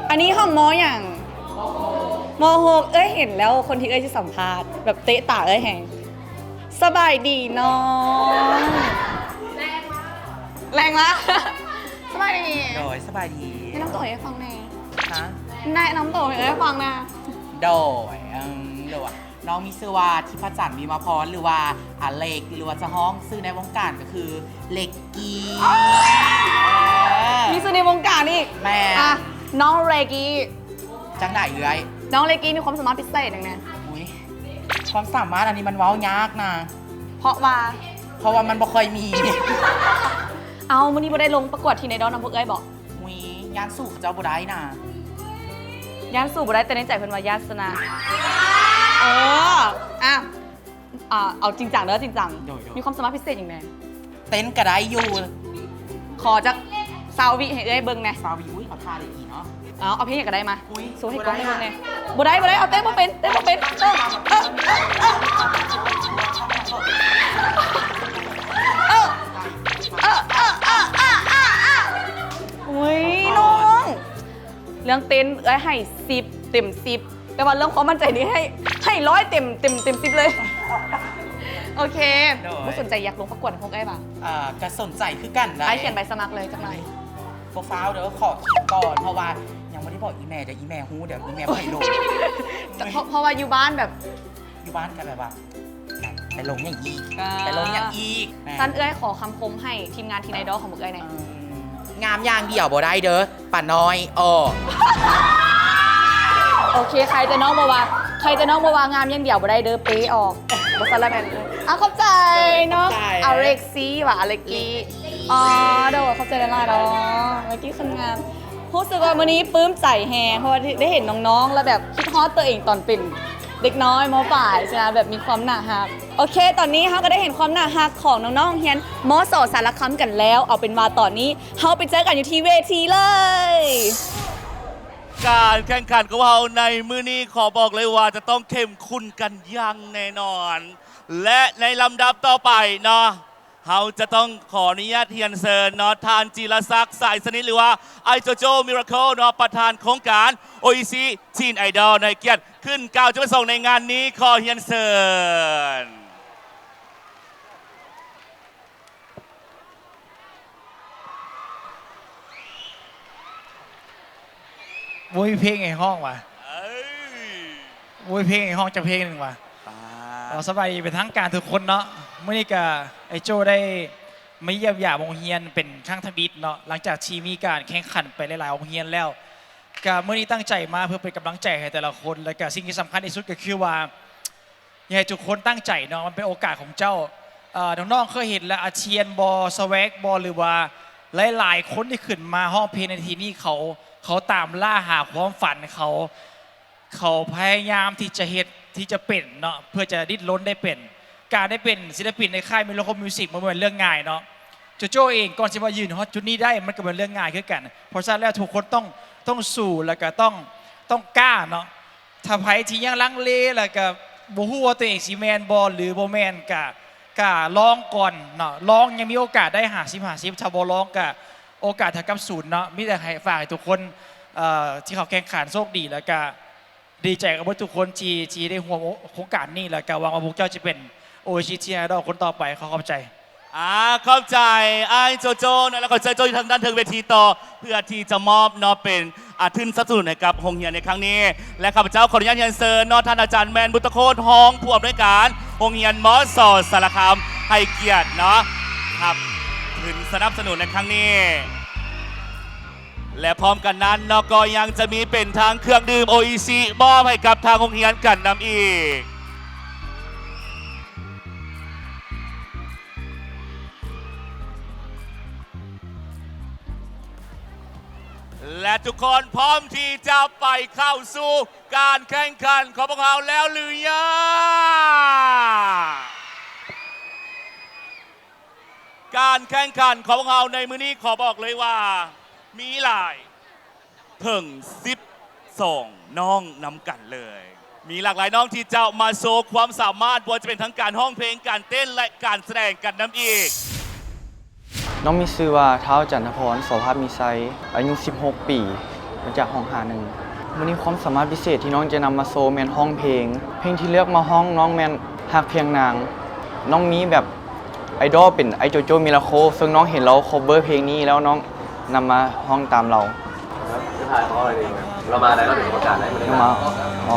ອັນນີ້ຫ້ອງ ມ ຫຍັງ? ມ ຫົກ ເອື້ອຍເຫັນແລ້ວ ຄົນທີ່ເອື້ອຍຈະສຳພາດ ແບບເຕະຕາເອື້ອຍແຮງ. ສະບາຍດີນ້ອງ. ແລງມາກ ສະບາຍດີ. ໂດຍ ສະບາຍດີ. ແນະນຳຕົວໃຫ້ຟັງແດ່. ຮະ? ແນະນຳຕົວໃຫ້ຟັງນະ. ໂດຍ ເອີ ໂດຍ ນ້ອງມີຊື່ວ່າ ທິບພະຈັນ ວິມາພອນ ຫຼືວ່າ ອາເລັກ ຫຼືວ່າຈະຮ້ອງຊື່ໃນວົງການກໍຄື ເລັກກີ້. ມີຊື່ໃນວົງການອີກ. ແມ່ນ. ອ່ະ ນ້ອງເລັກກີ້. ຈັ່ງໃດເອື້ອຍ? ນ້ອງເລັກກີ້ມີຄວາມສາມາດພິເສດຫຍັງແດ່? ອຸ້ຍ ຄວາມສາມາດອັນນີ້ມັນເວົ້າຍາກນະ. ເພາະວ່າ? ເພາະວ່າມັນບໍ່ຄ່ອຍມີ. ເອົ້າ ມື້ນີ້ບໍ່ໄດ້ລົງປະກວດ Teen Idol ນຳພວກເອື້ອຍບໍ? ອຸ້ຍ ຢ້ານສູ້ເຂົາເຈົ້າບໍ່ໄດ້ນະ. ຢ້ານສູ້ບໍ່ໄດ້ ແຕ່ໃນໃຈເພິ່ນວ່າຢ້ານຊະນະ. ເອີ ອ່ະ ອ່າ ເອົາຈິງຈັງເດີ ຈິງຈັງ. ໂດຍ ໂດຍ. ມີຄວາມສາມາດພິເສດຫຍັງແດ່? ເຕັ້ນກໍໄດ້ຢູ່. ຂໍຈັກຊາວວິໃຫ້ເອື້ອຍເບິ່ງແດ່. ຊາວວິ ອຸ້ຍ ເອົາທ່າໄດ້ດີເນາະ. ເອົາ ເອົາເພງຫຍັງກໍໄດ້ມາ. ອຸ້ຍ ໂຊໃຫ້ກ້ອງໄດ້ເບິ່ງແດ່. ບໍ່ໄດ້ ບໍ່ໄດ້ ເອົາເຕັ້ນບໍ່ເປັນ ເຕັ້ນບໍ່ເປັນ. ເອີ ເອີ ເອີ ອຸ້ຍ ນ້ອງ ເລື່ອງເຕັ້ນເອື້ອຍໃຫ້ສິບເຕັມສິບ ແຕ່ວ່າເລື່ອງຄວາມໝັ້ນໃຈນີ້ໃຫ້ ໃຫ້ຮ້ອຍເຕັມ ເຕັມ ເຕັມສິບເລີຍ. ໂອເຄ ໂດຍ ບໍ່ສົນໃຈຢາກລົງປະກວດພວກເອື້ອຍບໍ່? ອ່າ ກໍສົນໃຈຄືກັນ. ອ້າຍຂຽນໃບສະໝັກເລີຍຈັກໜ້ອຍ. ບໍ່ຟ້າວເດີ ຂໍຄິດກ່ອນ ເພາະວ່າຍັງບໍ່ໄດ້ບອກອີ່ແມ່ເດີ ອີ່ແມ່ຮູ້ ດຽວອີ່ແມ່ບໍ່ໃຫ້ລົງ. ເພາະ ເພາະວ່າຢູ່ບ້ານແບບ ຢູ່ບ້ານກໍແບບວ່າ ໄປລົງຫຍັງອີກ ອ່າ ໄປລົງຫຍັງອີກ. ຊັ້ນເອື້ອຍຂໍຄຳຄົມໃຫ້ທີມງານ Teen Idol ຂອງພວກເອື້ອຍແດ່. ເອີ ງາມຢ່າງດຽວບໍ່ໄດ້ເດີ ປ້ານ້ອຍອອກ. ໂອເຄ ໃຄແຕ່ນ້ອງບໍ່ວ່າ ໃຄແຕ່ນ້ອງບໍ່ວ່າ ງາມຢ່າງດຽວບໍ່ໄດ້ເດີ ເປ້ອອກ. ບໍ່ຊັ້ນລະແມ່ນ. ອ່າ ຂອບໃຈເນາະ. ອາເລັກຊີວ່າ ອາເລັກກີ້. ອໍ ໂດຍ ຂອບໃຈຫຼາຍໆເນາະ ເລັກກີ້ຄົນງາມ. ຮູ້ສຶກວ່າມື້ນີ້ປຶ້ມໃຈແຮງ ເພາະວ່າໄດ້ເຫັນນ້ອງໆ ແລ້ວແບບຄິດຮອດຕົວເອງຕອນເປັນເດັກນ້ອຍ ມ.ປາຍ ຊີ້ນະ ແບບມີຄວາມໜ້າຮັກ. ໂອເຄ ຕອນນີ້ເຮົາກໍໄດ້ເຫັນຄວາມໜ້າຮັກຂອງນ້ອງໆ ໂຮງຮຽນ ມ.ສ ສາລະຄຳກັນແລ້ວ. ເອົາເປັນວ່າຕອນນີ້ເຮົາໄປເຈີກັນຢູ່ທີ່ເວທີເລີຍ. ການແຂ່ງຂັນຂອງເຮົາໃນມື້ນີ້ ຂໍບອກເລີຍວ່າຈະຕ້ອງເຂັ້ມຂຸ້ນກັນຢ່າງແນ່ນອນ ແລະ ໃນລຳດັບຕໍ່ໄປເນາະ ເຮົາຈະຕ້ອງຂໍອະນຸຍາດຮຽນເຊີນເນາະ ທ່ານ ຈິລະສັກ ສາຍສະໜິດ ຫຼືວ່າ ອ້າຍໂຈໂຈ້ ມິຣາເຄິລ ເນາະ ປະທານໂຄງການ ໂອອີຊີ ທີນ ໄອດອລ ໃຫ້ກຽດຂຶ້ນກ່າວຈຸດປະສົງໃນງານນີ້ ຂໍຮຽນເຊີນ. ບໍ່ມີເພງໃຫ້ຮ້ອງຫວາ? ເອີຍ ບໍ່ມີເພງໃຫ້ຮ້ອງຈັກເພງໜຶ່ງຫວາ? ອ່າ ເອົາ ສະບາຍດີເປັນທາງການທຸກຄົນເນາະ. ມື້ນີ້ກະ ອ້າຍໂຈ້ໄດ້ມາຢ້ຽມຢາມໂຮງຮຽນເປັນຄັ້ງທຳອິດເນາະ ຫຼັງຈາກທີ່ມີການແຂ່ງຂັນໄປຫຼາຍໆໂຮງຮຽນແລ້ວ. ກະມື້ນີ້ຕັ້ງໃຈມາເພື່ອເປັນກຳລັງໃຈໃຫ້ແຕ່ລະຄົນ ແລະກະສິ່ງທີ່ສຳຄັນທີ່ສຸດກໍຄືວ່າ ຢາກໃຫ້ທຸກຄົນຕັ້ງໃຈເນາະ ມັນເປັນໂອກາດຂອງເຈົ້າ. ເອີ ນ້ອງໆເຄີຍເຫັນແລ້ວ ອາທຽນບໍ ສະແວັກບໍ ຫຼືວ່າຫຼາຍໆຄົນທີ່ຂຶ້ນມາຮ້ອງເພງໃນທີ່ນີ້ ເຂົາ ເຂົາຕາມລ່າຫາຄວາມຝັນ ເຂົາ ເຂົາພະຍາຍາມທີ່ຈະເຮັດ ທີ່ຈະເປັນເນາະ ເພື່ອຈະດີ້ນລົນໄດ້ເປັນ. ການໄດ້ເປັນສິນລະປິນໃນຄ້າຍມິຣາເຄິລມິວຊິກ ມັນບໍ່ແມ່ນເລື່ອງງ່າຍເນາະ. ໂຈໂຈ້ເອງກ່ອນຊິມາຢືນຮອດຈຸດນີ້ໄດ້ ມັນກໍບໍ່ແມ່ນເລື່ອງງ່າຍຄືກັນ. ເພາະສະນັ້ນແລ້ວທຸກຄົນຕ້ອງ ຕ້ອງສູ້ ແລ້ວກໍຕ້ອງ ຕ້ອງກ້າເນາະ. ຖ້າໃຜທີ່ຍັງລັງເລ ແລ້ວກະບໍ່ຮູ້ວ່າຕົວເອງຊິແມ່ນບໍ່ ຫຼືບໍ່ແມ່ນ ກະ ກະລອງກ່ອນເນາະ. ລອງຍັງມີໂອກາດໄດ້ຫ້າສິບຫ້າສິບ ຖ້າບໍ່ລອງກະໂອກາດເທົ່າກັບສູນເນາະ. ມີແຕ່ໃຫ້ ຝາກໃຫ້ທຸກຄົນ ເອີ ທີ່ເຂົ້າແຂ່ງຂັນໂຊກດີ ແລ້ວກະດີໃຈກັບເບິດທຸກຄົນທີ່ ທີ່ໄດ້ຮ່ວມໂຄງການນີ້ ແລ້ວກະຫວັງວ່າພວກເຈົ້າຈະເປັນໂອອີຊີ ທີນ ໄອດອລ ຄົນຕໍ່ໄປ. ຂໍຂອບໃຈ. ອ່າ ຂອບໃຈອ້າຍໂຈໂຈ້ເນາະ ແລະ ຂໍເຊີນໂຈຢູ່ທາງດ້ານເທິງເວທີຕໍ່ ເພື່ອທີ່ຈະມອບເນາະ ເປັນ ອ່າ ທຶນສະໜັບສະໜູນໃຫ້ກັບໂຮງຮຽນໃນຄັ້ງນີ້. ແລະ ຂ້າພະເຈົ້າຂໍອະນຸຍາດຮຽນເຊີນເນາະ ທ່ານອາຈານແມ່ນ ບຸດຕະໂຄດ ຮອງຜູ້ອຳນວຍການໂຮງຮຽນ ມ.ສ ສາລະຄຳ ໃຫ້ກຽດເນາະ ຮັບທຶນສະໜັບສະໜູນໃນຄັ້ງນີ້. ແລະ ພ້ອມກັນນັ້ນເນາະ ກໍຍັງຈະມີເປັນທາງເຄື່ອງດື່ມໂອອີຊີ ມອບໃຫ້ກັບທາງໂຮງຮຽນກັນນຳອີກ. ແລະ ທຸກຄົນພ້ອມທີ່ຈະໄປເຂົ້າສູ່ການແຂ່ງຂັນຂອງພວກເຮົາແລ້ວຫຼືຍັງ? ການແຂ່ງຂັນຂອງພວກເຮົາໃນມື້ນີ້ ຂໍບອກເລີຍວ່າມີຫຼາຍ ເຖິງສິບສອງນ້ອງນຳກັນເລີຍ. ມີຫຼາກຫຼາຍນ້ອງທີ່ຈະມາໂຊຄວາມສາມາດ, ບໍ່ວ່າຈະເປັນທັງການຮ້ອງເພງ, ການເຕັ້ນ ແລະ ການສະແດງກັນນຳອີກ. ນ້ອງມີຊື່ວ່າ ທ້າວ ຈັນທະພອນ ສໍພາບມີໄຊ, ອາຍຸສິບຫົກປີ, ມາຈາກຫ້ອງຫ້າໜຶ່ງ. ມື້ນີ້ຄວາມສາມາດພິເສດທີ່ນ້ອງຈະນຳມາໂຊແມ່ນຮ້ອງເພງ. ເພງທີ່ເລືອກມາຮ້ອງນ້ອງແມ່ນຮັກພຽງນາງ. ນ້ອງມີແບບ ໄອດອລເປັນໄອໂຈໂຈ ມິຣາເຄິລ ເຊິ່ງນ້ອງເຫັນລາວ cover ເພງນີ້ແລ້ວ ນ້ອງນຳມາຮ້ອງຕາມລາວ. ລາວມາໄດ້ ລາວເປັນກຳມະການໄດ້ ມາ ອໍ.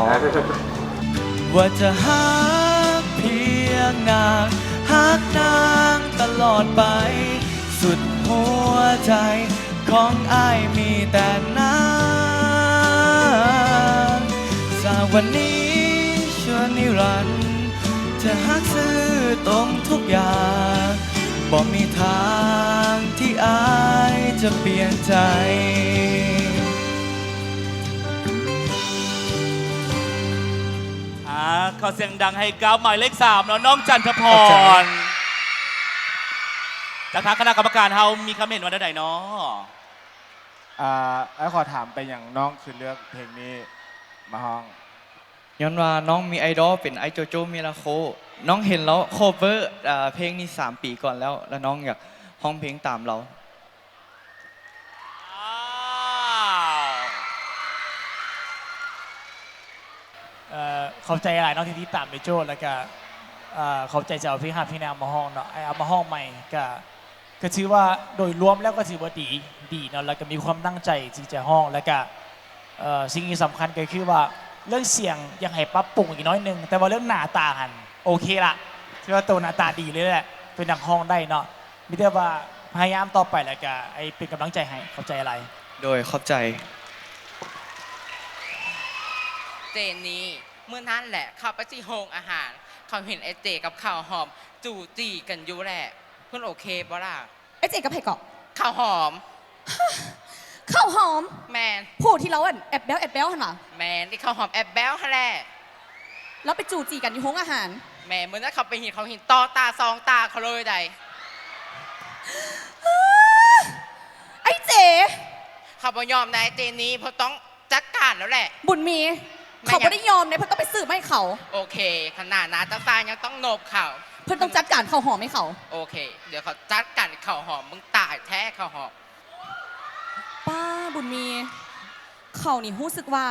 ວ່າຈະຮັກພຽງນາງ, ຮັກນາງຕະຫຼອດໄປ, ສຸດຫົວໃຈ ຂອງອ້າຍມີແຕ່ນາງ. ຈາກວັນນີ້ຊົ່ວນິລັນ ຈະຮັກຊື່ຕົງທຸກຢ່າງ, ບໍ່ມີທາງທີ່ອ້າຍຈະປ່ຽນໃຈ. ອ່າ ຂໍສຽງດັງໃຫ້ກັບໝາຍເລກສາມເນາະ ນ້ອງຈັນທະພອນ. ຂອບໃຈ. ຈາກທາງຄະນະກຳມະການເຮົາມີຄຳເຫັນວ່າແນວໃດນໍ? ອ່າ ອ້າຍຂໍຖາມໄປຫຍັງນ້ອງຄືເລືອກເພງນີ້ມາຮ້ອງ? ຍ້ອນວ່ານ້ອງມີໄອດອລເປັນອ້າຍໂຈໂຈ້ ເມລາໂຄ. ນ້ອງເຫັນລາວ cover ເພງນີ້ສາມປີກ່ອນແລ້ວ ແລ້ວນ້ອງຢາກຮ້ອງເພງຕາມລາວ. ເອີ ຂອບໃຈຫຼາຍເນາະທີ່ຕິດຕາມໄອ້ໂຈ້ ແລ້ວກະ ເອີ ຂອບໃຈທີ່ເອົາເພງຮັກເພງແນວເອົາມາຮ້ອງເນາະ ເອົາມາຮ້ອງໃໝ່ ກະ ກະຖືວ່າໂດຍລວມແລ້ວກະຖືວ່າດີ ດີເນາະ ແລ້ວກະມີຄວາມຕັ້ງໃຈທີ່ຈະຮ້ອງ ແລ້ວກະ ເອີ ສິ່ງທີ່ສຳຄັນກະຄືວ່າເລື່ອງສຽງຢາກໃຫ້ປັບປຸງອີກໜ້ອຍໜຶ່ງ ແຕ່ວ່າເລື່ອງໜ້າຕາຫັ້ນໂອເຄລະ ຖືວ່າໂຕໜ້າຕາດີເລີຍແຫຼະ ເປັນນັກຮ້ອງໄດ້ເນາະ. ມີແຕ່ວ່າພະຍາຍາມຕໍ່ໄປ ແລ້ວກະໃຫ້ເປັນກຳລັງໃຈໃຫ້. ຂອບໃຈຫຼາຍ. ໂດຍ ຂອບໃຈ. ເຈນນີ້ ມື້ນັ້ນແຫຼະ ເຂົ້າໄປທີ່ໂຮງອາຫານ ເຂົາເຫັນໄອ້ເຈກັບເຂົ້າຫອມຈູ້ຈີ້ກັນຢູ່ແຫຼະ ເພິ່ນໂອເຄບໍ່ລະ? ໄອ້ເຈກັບໃຜເກາະ? ເຂົ້າຫອມ. ເຂົ້າຫອມ? ແມ່ນ. ຜູ້ທີ່ລາວອັນແອບແບ້ວແອບແບ້ວຫັ້ນຫວາ? ແມ່ນ ທີ່ເຂົ້າຫອມແອບແບ້ວຫັ້ນແຫຼະ. ລາວໄປຈູ້ຈີ້ກັນຢູ່ໂຮງອາຫານ? ແມ່ນ ມື້ນັ້ນເຂົາໄປເຫັນ ເຂົາເຫັນຕໍ່ຕາສອງຕາເຂົາເລີຍໃດ໋. ອ້າ ໄອ້ເຈ ເຂົາບໍ່ຍອມໃດ໋ ເຈນນີ້ ເພິ່ນຕ້ອງຈັດການແລ້ວແຫຼະ. ບຸນມີ ແມ່ນຫຍັງ? ເຂົາບໍ່ໄດ້ຍອມໃດ໋ ເພິ່ນຕ້ອງໄປສືບມາໃຫ້ເຂົາ. ໂອເຄ ຂະໜາດໜ້າຕາຊາຍຍັງຕ້ອງນົບເຂົາ. ເພິ່ນຕ້ອງຈັດການເຂົ້າຫອມໃຫ້ເຂົາ. ໂອເຄ ດຽວເຂົາຈັດການເຂົ້າຫອມ ມຶງຕາຍແທ້ເຂົ້າຫອມ. ປ້າ ບຸນມີ ເຂົານີ້ຮູ້ສຶກວ່າ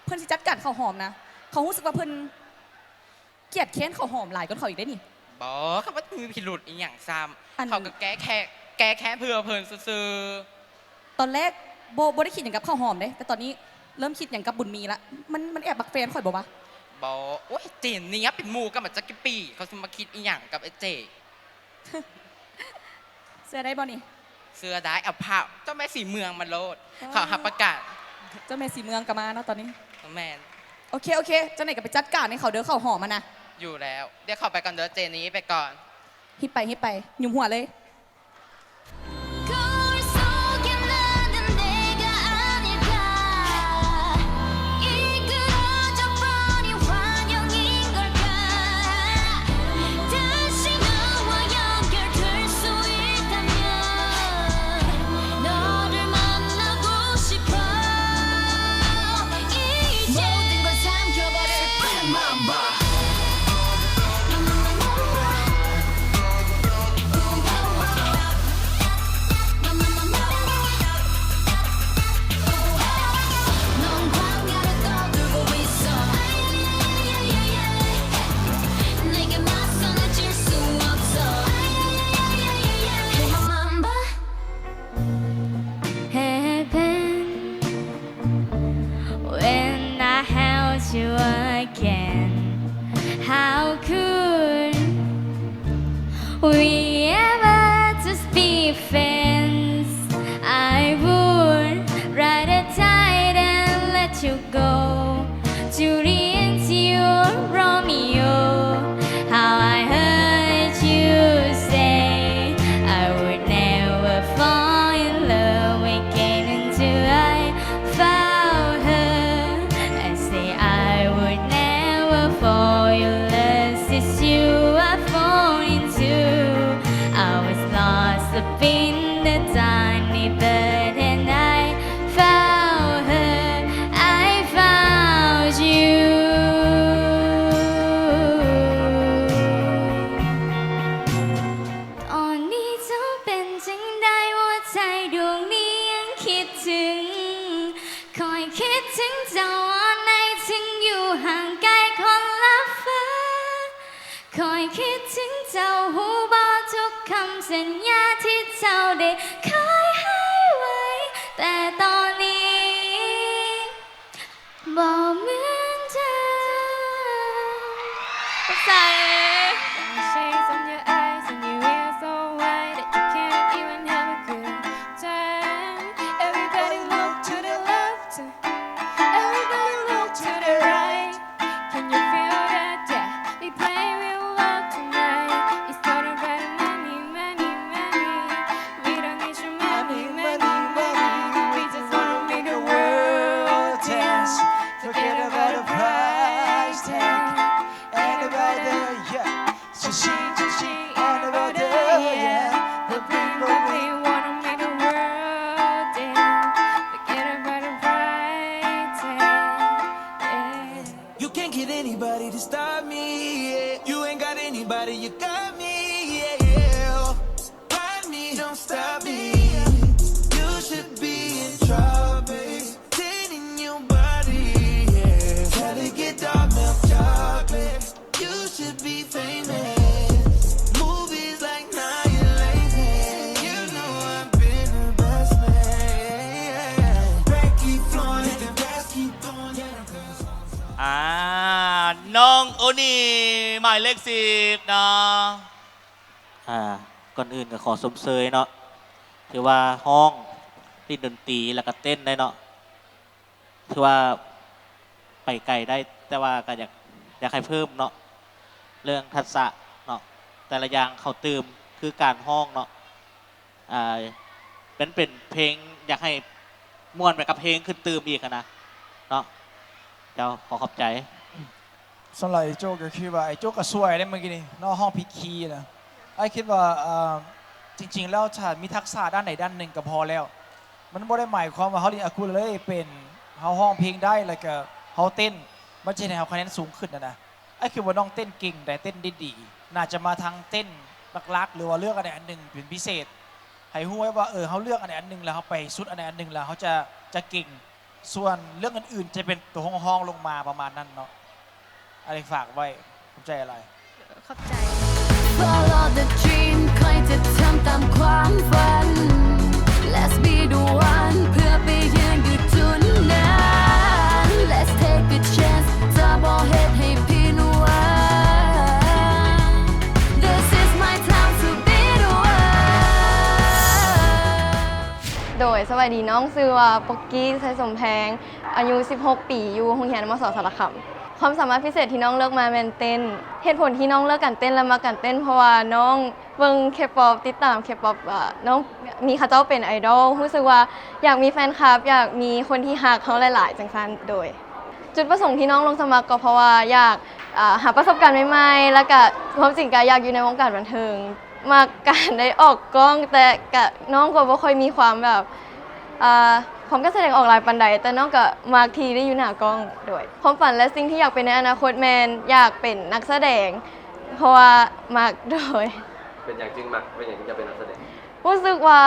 ເພິ່ນຊິຈັດການເຂົ້າຫອມນະ ເຂົາຮູ້ສຶກວ່າເພິ່ນກຽດແຄ້ນເຂົ້າຫອມຫຼາຍກວ່າເຂົາອີກເດ້ນີ້. ບໍ່ ເຂົາບໍ່ມີພິລຸດອີ່ຫຍັງຊ້ຳ ອັນ ເຂົາກະແກ້ແຄ້ນ ແກ້ແຄ້ນເພື່ອເພິ່ນຊື່ໆ. ຕອນແລກບໍ່ ບໍ່ໄດ້ຄິດຫຍັງກັບເຂົ້າຫອມເດ້ ແຕ່ຕອນນີ້ເລີ່ມຄິດຫຍັງກັບບຸນມີລະ. ມັນ ມັນແອບມັກແຟນຂ້ອຍບໍ່ວະ? ບໍ່ ໂອ້ຍ ເຈນນີ້ເປັນໝູ່ກັນມາຈັກກີ່ປີ ເຂົາຊິມາຄິດອີ່ຫຍັງກັບໄອ້ເຈ? ເຊື່ອໄດ້ບໍ່ນີ້? ເຊື່ອໄດ້ ເອົາພາບເຈົ້າແມ່ສີເມືອງມາໂລດ. ເອີ ເຂົາຮັບປະກັນ. ເຈົ້າແມ່ສີເມືອງກະມາເນາະຕອນນີ້. ແມ່ນ. ໂອເຄ ໂອເຄ ຈັ່ງໃດກະໄປຈັດການໃຫ້ເຂົາເດີ ເຂົ້າຫອມຫັ້ນນະ. ຢູ່ແລ້ວ ດຽວເຂົາໄປກ່ອນເດີ ເຈນນີ້ໄປກ່ອນ. ຮີບໄປ ຮີບໄປ ຫຍຸມຫົວເລີຍ. Heaven, when I held you again, how could we ever just be friends? I would rather die than let you go. Juliet, you're Romeo. How I heard you say I would never fall in love again until I found her. I say I would never fall in love since you are falling too. I was lost up in the dark, but then I found her, I found you. ຕອນນີ້ເຈົ້າເປັນຈັ່ງໃດ ຫົວໃຈດວງນີ້ຍັງຄິດເຖິງ ຂ້ອຍຄິດເຖິງເຈົ້າ ອອນໄນ ເຖິງຢູ່ຫ່າງໄກຄົນລະຟ້າ. ຂ້ອຍຄິດເຖິງເຈົ້າ ຮູ້ບໍ່ ທຸກຄຳສັນຍາທີ່ເຈົ້າໄດ້ເຄີຍໃຫ້ໄວ້ ແຕ່ຕອນນີ້ບໍ່ເໝືອນເດີມ. ຂອບໃຈ. Shades on your eyes and your hair so white that you can't even have a good time. Everybody look to the left. Everybody look to the right. Can you feel that? Yeah, we play real love tonight. It's all about money, money, money. We don't need Ride me, yeah, yeah. Ride me, don't stop me. You should be in tropics. Ten in your body, yeah. Cali get dark, milk chocolate. You should be famous. Movies like Now You're Lazy. You know I've been the best man. Break keep flowing, the best keep going. ອ່າ ນ້ອງໂອນີ ໝາຍເລກສິບເນາະ. ອ່າ ກ່ອນອື່ນກໍຂໍຊົມເຊີຍເນາະ ຖືວ່າຮ້ອງ, ຫຼິ້ນດົນຕີ ແລ້ວກໍເຕັ້ນໄດ້ເນາະ ຖືວ່າໄປໄກໄດ້, ແຕ່ວ່າກໍຢາກ, ຢາກໃຫ້ເພີ່ມເນາະ ເລື່ອງທັກສະເນາະ, ແຕ່ລະຢ່າງເຂົ້າຕື່ມ ຄືການຮ້ອງເນາະ. ອ່າ ເປັນ, ເປັນເພງ ຢາກໃຫ້ມ່ວນໄປກັບເພງຂຶ້ນຕື່ມອີກຫັ້ນນະເນາະ. ເຈົ້າ ຂໍຂອບໃຈ. ສຳລັບໄອ້ໂຈ້ກໍຄືວ່າ ໄອ້ໂຈ້ກໍຊ່ວຍເດ້ມື້ກີ້ນີ້ເນາະ, ຮ້ອງຜິດຄີນະ. ອ້າຍຄິດວ່າ ເອີ ຈິງໆແລ້ວຖ້າມີທັກສະດ້ານໃດດ້ານໜຶ່ງກໍພໍແລ້ວ. ມັນບໍ່ໄດ້ໝາຍຄວາມວ່າເຮົາຫຼິ້ນອາຄູເລເປັນ, ເຮົາຮ້ອງເພງໄດ້ ແລ້ວກໍເຮົາເຕັ້ນ, ມັນຈະເຮັດໃຫ້ເຮົາຄະແນນສູງຂຶ້ນນະນະ. ອ້າຍຄິດວ່ານ້ອງເຕັ້ນເກັ່ງໄດ໋, ເຕັ້ນໄດ້ດີ. ໜ້າຈະມາທາງເຕັ້ນຫຼັກໆ ຫຼືວ່າເລືອກອັນໃດອັນໜຶ່ງເປັນພິເສດ, ໃຫ້ຮູ້ໄວ້ວ່າ ເອີ ເຮົາເລືອກອັນໃດອັນໜຶ່ງ ແລ້ວເຮົາໄປສຸດອັນໃດອັນໜຶ່ງ ແລ້ວເຮົາຈະ, ຈະເກັ່ງ. ສ່ວນເລື່ອງອື່ນໆ ຈະເປັນໂຕຮອງໆລົງມາປະມານນັ້ນເນາະ. ອັນນີ້ຝາກໄວ້. ຂອບໃຈຫຼາຍ. ຂອບໃຈ. Follow the dream ຂ້ອຍຈະທຳຕາມຄວາມຝັນ. Let's be the one ເພື່ອໄປຢືນຢູ່ຈຸດນັ້ນ. Let's take a chance ຈະບໍ່ເຮັດໃຫ້ຜິດຫວັງ. This is my time to be the one. ໂດຍ ສະບາຍດີ, ນ້ອງຊື່ວ່າ ປົກກີ້ ໄຊສົມແພງ. ອາຍຸສິບຫົກປີ ຢູ່ໂຮງຮຽນ ມສ ສາລະຄຳ. ຄວາມສາມາດພິເສດທີ່ນ້ອງເລືອກມາແມ່ນເຕັ້ນ. ເຫດຜົນທີ່ນ້ອງເລືອກການເຕັ້ນ ແລະ ມັກການເຕັ້ນ ເພາະວ່ານ້ອງເບິ່ງເຄປັອບ, ຕິດຕາມເຄປັອບ, ເອີ ນ້ອງມີເຂົາເຈົ້າເປັນໄອດອລ, ຮູ້ສຶກວ່າຢາກມີແຟນຄລັບ, ຢາກມີຄົນທີ່ຮັກເຮົາຫຼາຍໆ ຈັ່ງຊັ້ນ. ໂດຍ ຈຸດປະສົງທີ່ນ້ອງລົງສະໝັກກໍເພາະວ່າຢາກ, ເອີ ຫາປະສົບການໃໝ່ໆ ແລ້ວກະຄວາມຈິງກະຢາກຢູ່ໃນວົງການບັນເທີງ. ມັກການໄດ້ອອກກ້ອງ, ແຕ່ກະ, ນ້ອງກໍບໍ່ຄ່ອຍມີຄວາມແບບ, ອ່າ, ຄວາມການສະແດງອອກຫຼາຍປານໃດ, ແຕ່ນ້ອງກໍມັກທີ່ໄດ້ຢູ່ໜ້າກ້ອງ. ໂດຍ ຄວາມຝັນ ແລະ ສິ່ງທີ່ຢາກເປັນໃນອະນາຄົດແມ່ນຢາກເປັນນັກສະແດງ, ເພາະວ່າມັກ. ໂດຍ ເປັນຫຍັງຈຶ່ງມັກ, ເປັນຫຍັງຈຶ່ງຢາກເປັນນັກສະແດງ? ຮູ້ສຶກວ່າ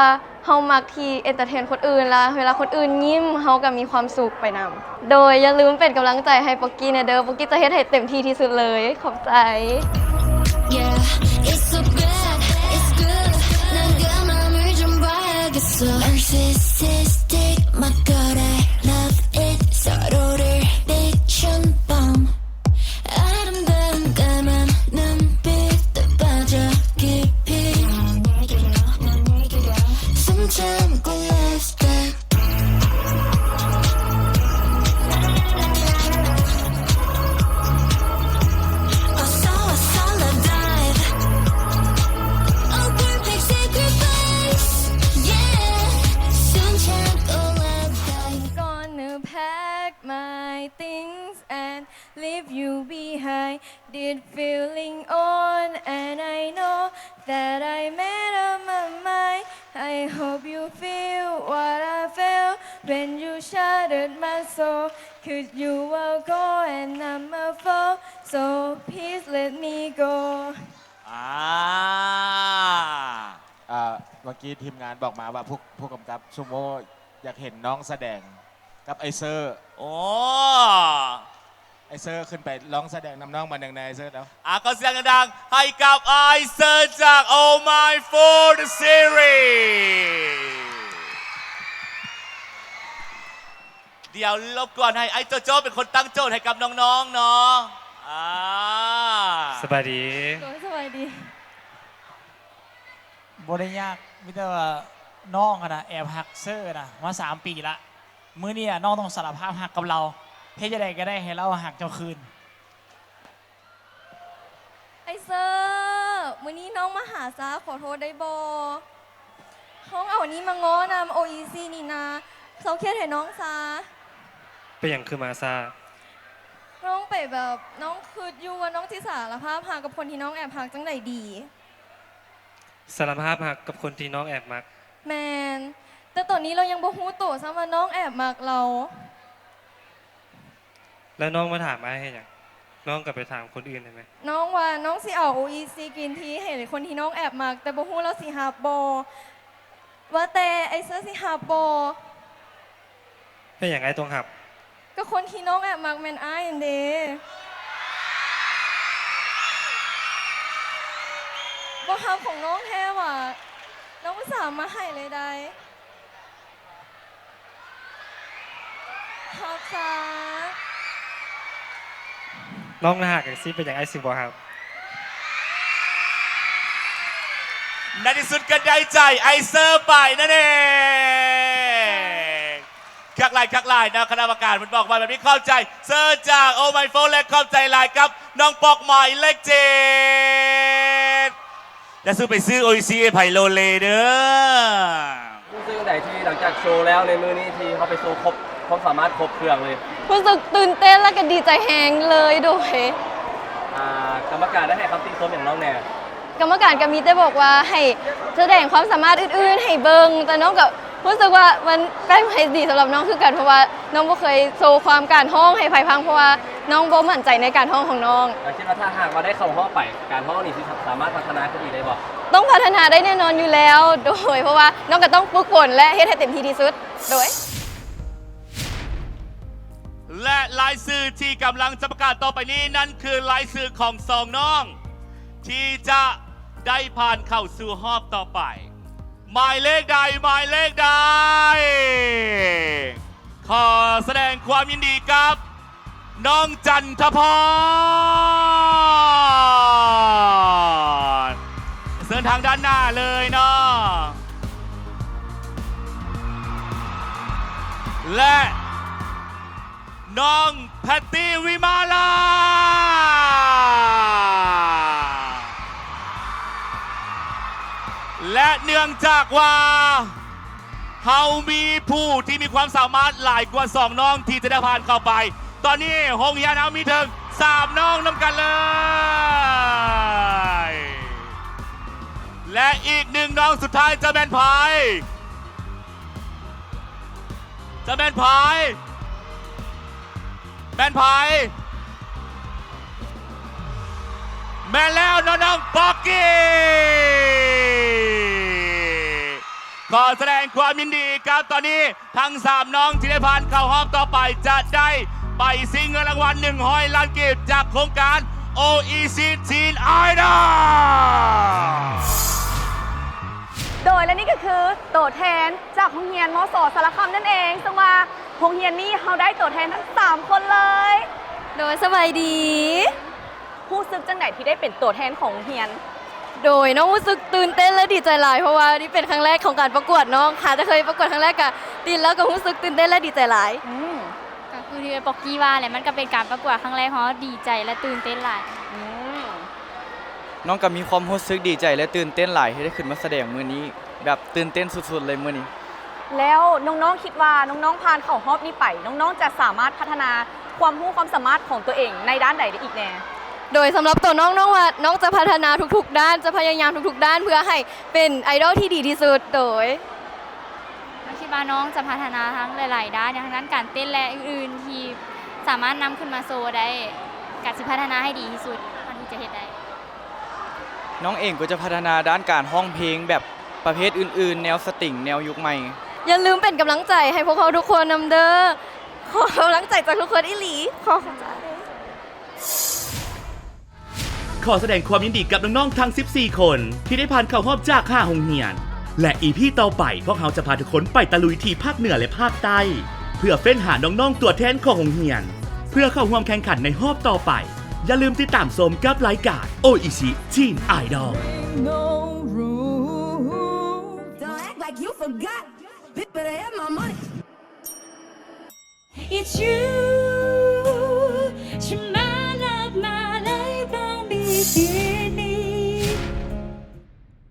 ເຮົາມັກທີ່ເອັນເຕີເທນຄົນອື່ນ, ແລ້ວເວລາຄົນອື່ນຍິ້ມ, ເຮົາກໍມີຄວາມສຸກໄປນຳ. ໂດຍຢ່າລືມເປັນກຳລັງໃຈໃຫ້ປັອກກີ້ແດ່ເດີ້, ປັອກກີ້ຈະເຮັດໃຫ້ເຕັມທີ່ທີ່ສຸດເລີຍ. ຂອບໃຈ. Yeah, it's so bad, it's good. 난 그 맘을 좀 봐야겠어. Narcissistic, my god, I love it. 서로를 비춘 밤. 아름다운 까만 눈빛에 빠져 깊이. 숨 참고 let's dance. 어서, 어서, let's dive. Oh, perfect sacrifice. Yeah, 숨 참고 let's dive. I'm gonna pack my things and leave you behind. Did feeling on, and I know that I made up my mind. I hope you feel what I felt when you shattered my soul. Could you walk on and I'm a fool? So please let me go. ອ່າ ອ່າ ເມື່ອກີ້ທີມງານບອກມາວ່າຜູ້ ຜູ້ກຳກັບຊູໂມຢາກເຫັນນ້ອງສະແດງກັບອ້າຍເຊີ. ໂອ້ ອ້າຍເຊີ ຂຶ້ນໄປລອງສະແດງນຳນ້ອງບາດໜຶ່ງແດ່ ອ້າຍເຊີເນາະ. ອ່າ ຂໍສຽງດັງໆໃຫ້ກັບອ້າຍເຊີຈາກ Oh My Food Series. ດຽວລົບກວນໃຫ້ອ້າຍໂຈໂຈ້ເປັນຄົນຕັ້ງໂຈດໃຫ້ກັບນ້ອງໆເນາະ. ອ່າ ສະບາຍດີ. ໂດຍ ສະບາຍດີ. ບໍ່ໄດ້ຍາກ, ມີແຕ່ວ່ານ້ອງຫັ້ນນະແອບຮັກເຊີນະມາສາມປີລະ. ມື້ນີ້ນະນ້ອງຕ້ອງສາລະພາບຮັກກັບລາວ. ເຮັດຈັ່ງໃດກໍໄດ້ໃຫ້ລາວຮັກເຈົ້າຄືນ. ອ້າຍເຊີ, ມື້ນີ້ນ້ອງມາຫາຊ້າ, ຂໍໂທດໄດ້ບໍ່? ນ້ອງເອົາອັນນີ້ມາງໍ້ນຳ, ໂອອິຊິນີ້ນະ, ເຊົາຄຽດໃຫ້ນ້ອງຊາ. ເປັນຫຍັງຄືມາຊ້າ? ນ້ອງໄປແບບ, ນ້ອງຄິດຢູ່ວ່ານ້ອງຊິສາລະພາບຮັກກັບຄົນທີ່ນ້ອງແອບຮັກຈັ່ງໃດດີ. ສາລະພາບຮັກກັບຄົນທີ່ນ້ອງແອບມັກ. ແມ່ນ, ແຕ່ຕອນນີ້ລາວຍັງບໍ່ຮູ້ໂຕຊ້ຳວ່ານ້ອງແອບມັກລາວ. ແລ້ວນ້ອງມາຖາມອ້າຍເຮັດຫຍັງ? ນ້ອງກໍໄປຖາມຄົນອື່ນໄດ້ໄໝ? ນ້ອງວ່ານ້ອງຊິເອົາໂອອີຊີກຣີນທີໃຫ້ຄົນທີ່ນ້ອງແອບມັກ, ແຕ່ບໍ່ຮູ້ລາວຊິຮັບບໍ່. ວ່າແຕ່ອ້າຍເຊີຊິຮັບບໍ່? ເປັນຫຍັງອ້າຍຕ້ອງຮັບ? ກໍຄົນທີ່ນ້ອງແອບມັກແມ່ນອ້າຍຫັ້ນເດ. ບໍ່ຮັບຂອງນ້ອງແທ້ຫວາ? ນ້ອງອຸດສ່າເອົາມາໃຫ້ເລີຍໃດ໋. ຮັບຊະ. ນ້ອງໜ້າຮັກຈັ່ງຊີ້ ເປັນຫຍັງອ້າຍຊິບໍ່ຮັບ? ໃນທີ່ສຸດກໍໄດ້ໃຈອ້າຍເຊີໄປນັ້ນເອງ. ຄັກຫຼາຍ ຄັກຫຼາຍເນາະ ຄະນະກຳມະການເພິ່ນບອກມາແບບນີ້. ຂອບໃຈເຊີຈາກ Oh My Phone ແລະ ຂອບໃຈຫຼາຍກັບນ້ອງປອກໝາຍເລກເຈັດ. ແລ້ວຊິໄປຊື້ໂອອີຊີໃຫ້ໃຜໂລເລເດີ. ຮູ້ສຶກຈັ່ງໃດທີ່ຫຼັງຈາກໂຊແລ້ວໃນມື້ນີ້ ທີ່ເຮົາໄປໂຊຄົບຄວາມສາມາດຄົບເຄື່ອງເລີຍ? ຮູ້ສຶກຕື່ນເຕັ້ນ ແລະ ກໍດີໃຈແຮງເລີຍ. ໂດຍ ອ່າ ກຳມະການໄດ້ໃຫ້ຄຳຕິຊົມຫຍັງນ້ອງແດ່? ກຳມະການກໍມີແຕ່ບອກວ່າໃຫ້ສະແດງຄວາມສາມາດອື່ນໆໃຫ້ເບິ່ງ, ແຕ່ນ້ອງກໍຮູ້ສຶກວ່າມັນເປັນໃຫ້ດີສຳລັບນ້ອງຄືກັນ, ເພາະວ່ານ້ອງບໍ່ເຄີຍໂຊຄວາມການຮ້ອງໃຫ້ໃຜຟັງ, ເພາະວ່ານ້ອງບໍ່ໝັ້ນໃຈໃນການຮ້ອງຂອງນ້ອງ. ແລ້ວຄິດວ່າຖ້າຫາກວ່າໄດ້ເຂົ້າຮອບໄປ ການຮ້ອງນີ້ຊິສາມາດພັດທະນາຂຶ້ນອີກໄດ້ບໍ່? ຕ້ອງພັດທະນາໄດ້ແນ່ນອນຢູ່ແລ້ວ ໂດຍ ເພາະວ່ານ້ອງກໍຕ້ອງຝຶກຝົນ ແລະ ເຮັດໃຫ້ເຕັມທີ່ທີ່ສຸດ ໂດຍ. ແລະ ລາຍຊື່ທີ່ກຳລັງຈະປະກາດຕໍ່ໄປນີ້ ນັ້ນຄືລາຍຊື່ຂອງສອງນ້ອງ ທີ່ຈະໄດ້ຜ່ານເຂົ້າສູ່ຮອບຕໍ່ໄປ. ໝາຍເລກໃດ? ໝາຍເລກໃດ? ຂໍສະແດງຄວາມຍິນດີກັບນ້ອງຈັນທະພອນ. ເຊີນທາງດ້ານໜ້າເລີຍເນາະ. ແລະ ນ້ອງແພັດຕີ້ ວິມາລາ ແລະ ເນື່ອງຈາກວ່າເຮົາມີຜູ້ທີ່ມີຄວາມສາມາດຫຼາຍກວ່າສອງນ້ອງທີ່ຈະໄດ້ຜ່ານເຂົ້າໄປ, ຕອນນີ້ໂຮງຮຽນເຮົາມີເຖິງສາມນ້ອງນຳກັນເລີຍ. ແລະ ອີກໜຶ່ງນ້ອງສຸດທ້າຍຈະແມ່ນໃຜ? ຈະແມ່ນໃຜ? ແມ່ນໃຜ? ແມ່ນແລ້ວ ນ້ອງໆ ປັອກກີ້. ຂໍສະແດງຄວາມຍິນດີກັບ ຕອນນີ້ທັງສາມນ້ອງທີ່ໄດ້ຜ່ານເຂົ້າຮອບຕໍ່ໄປ ຈະໄດ້ໄປຊິງເງິນລາງວັນໜຶ່ງຮ້ອຍລ້ານກີບ ຈາກໂຄງການ ໂອອີຊີ Teen Idol. ໂດຍ ແລະ ນີ້ກໍຄືໂຕແທນຈາກໂຮງຮຽນ ມສ ສາລະຄຳ ນັ້ນເອງ, ເຊິ່ງວ່າໂຮງຮຽນນີ້ເຮົາໄດ້ໂຕແທນທັງສາມຄົນເລີຍ. ໂດຍ ສະບາຍດີ. ຮູ້ສຶກຈັ່ງໃດທີ່ໄດ້ເປັນໂຕແທນຂອງໂຮງຮຽນ? ໂດຍ ນ້ອງຮູ້ສຶກຕື່ນເຕັ້ນ ແລະ ດີໃຈຫຼາຍ, ເພາະວ່ານີ້ເປັນຄັ້ງແລກຂອງການປະກວດເນາະ, ຫາແຕ່ເຄີຍປະກວດຄັ້ງແລກກະຕິດແລ້ວ ກໍຮູ້ສຶກຕື່ນເຕັ້ນ ແລະ ດີໃຈຫຼາຍ. ອືມ ກໍຄືທີ່ເອື້ອຍປັອກກີ້ວ່າແຫຼະ, ມັນກໍເປັນການປະກວດຄັ້ງແລກ, ເຮົາດີໃຈ ແລະ ຕື່ນເຕັ້ນຫຼາຍ. ອືມ ນ້ອງກໍມີຄວາມຮູ້ສຶກດີໃຈ ແລະ ຕື່ນເຕັ້ນຫຼາຍ ທີ່ໄດ້ຂຶ້ນມາສະແດງມື້ນີ້, ແບບຕື່ນເຕັ້ນສຸດໆເລີຍມື້ນີ້. ແລ້ວນ້ອງໆຄິດວ່າ ນ້ອງໆຜ່ານເຂົ້າຮອບນີ້ໄປ ນ້ອງໆຈະສາມາດພັດທະນາຄວາມຮູ້ຄວາມສາມາດຂອງຕົວເອງໃນດ້ານໃດໄດ້ອີກແດ່? ໂດຍ ສຳລັບຕົວນ້ອງ ນ້ອງວ່ານ້ອງຈະພັດທະນາທຸກໆດ້ານ, ຈະພະຍາຍາມທຸກໆດ້ານ ເພື່ອໃຫ້ເປັນໄອດອລທີ່ດີທີ່ສຸດ. ໂດຍ ນ້ອງຄິດວ່ານ້ອງຈະພັດທະນາທັງຫຼາຍໆດ້ານ, ທັງດ້ານການເຕັ້ນ ແລະ ອື່ນໆ ທີ່ສາມາດນຳຂຶ້ນມາໂຊໄດ້, ກະຊິພັດທະນາໃຫ້ດີທີ່ສຸດເທົ່າທີ່ຈະເຮັດໄດ້. ນ້ອງເອງກໍຈະພັດທະນາດ້ານການຮ້ອງເພງແບບປະເພດອື່ນໆ, ແນວສະຕິງ, ແນວຍຸກໃໝ່. ຢ່າລືມເປັນກຳລັງໃຈໃຫ້ພວກເຮົາທຸກຄົນນຳເດີ້. ຂໍກຳລັງໃຈຈາກທຸກຄົນອີ່ຫຼີ. ຂໍຂອບໃຈ. ຂໍສະແດງຄວາມຍິນດີກັບນ້ອງໆທັງສິບສີ່ຄົນ ທີ່ໄດ້ຜ່ານເຂົ້າຮອບຈາກຫ້າໂຮງຮຽນ ແລະ ອີພີຕໍ່ໄປ ພວກເຮົາຈະພາທຸກຄົນໄປຕະລຸຍທີ່ພາກເໜືອ ແລະ ພາກໃຕ້ ເພື່ອເຟ້ນຫານ້ອງໆຕົວແທນຂອງໂຮງຮຽນ ເພື່ອເຂົ້າຮ່ວມແຂ່ງຂັນໃນຮອບຕໍ່ໄປ. ຢ່າລືມຕິດຕາມຊົມກັບລາຍການ ໂອອີຊີ Teen Idol. Don't act like you forgot. Bitch better have my money. It's you. ສ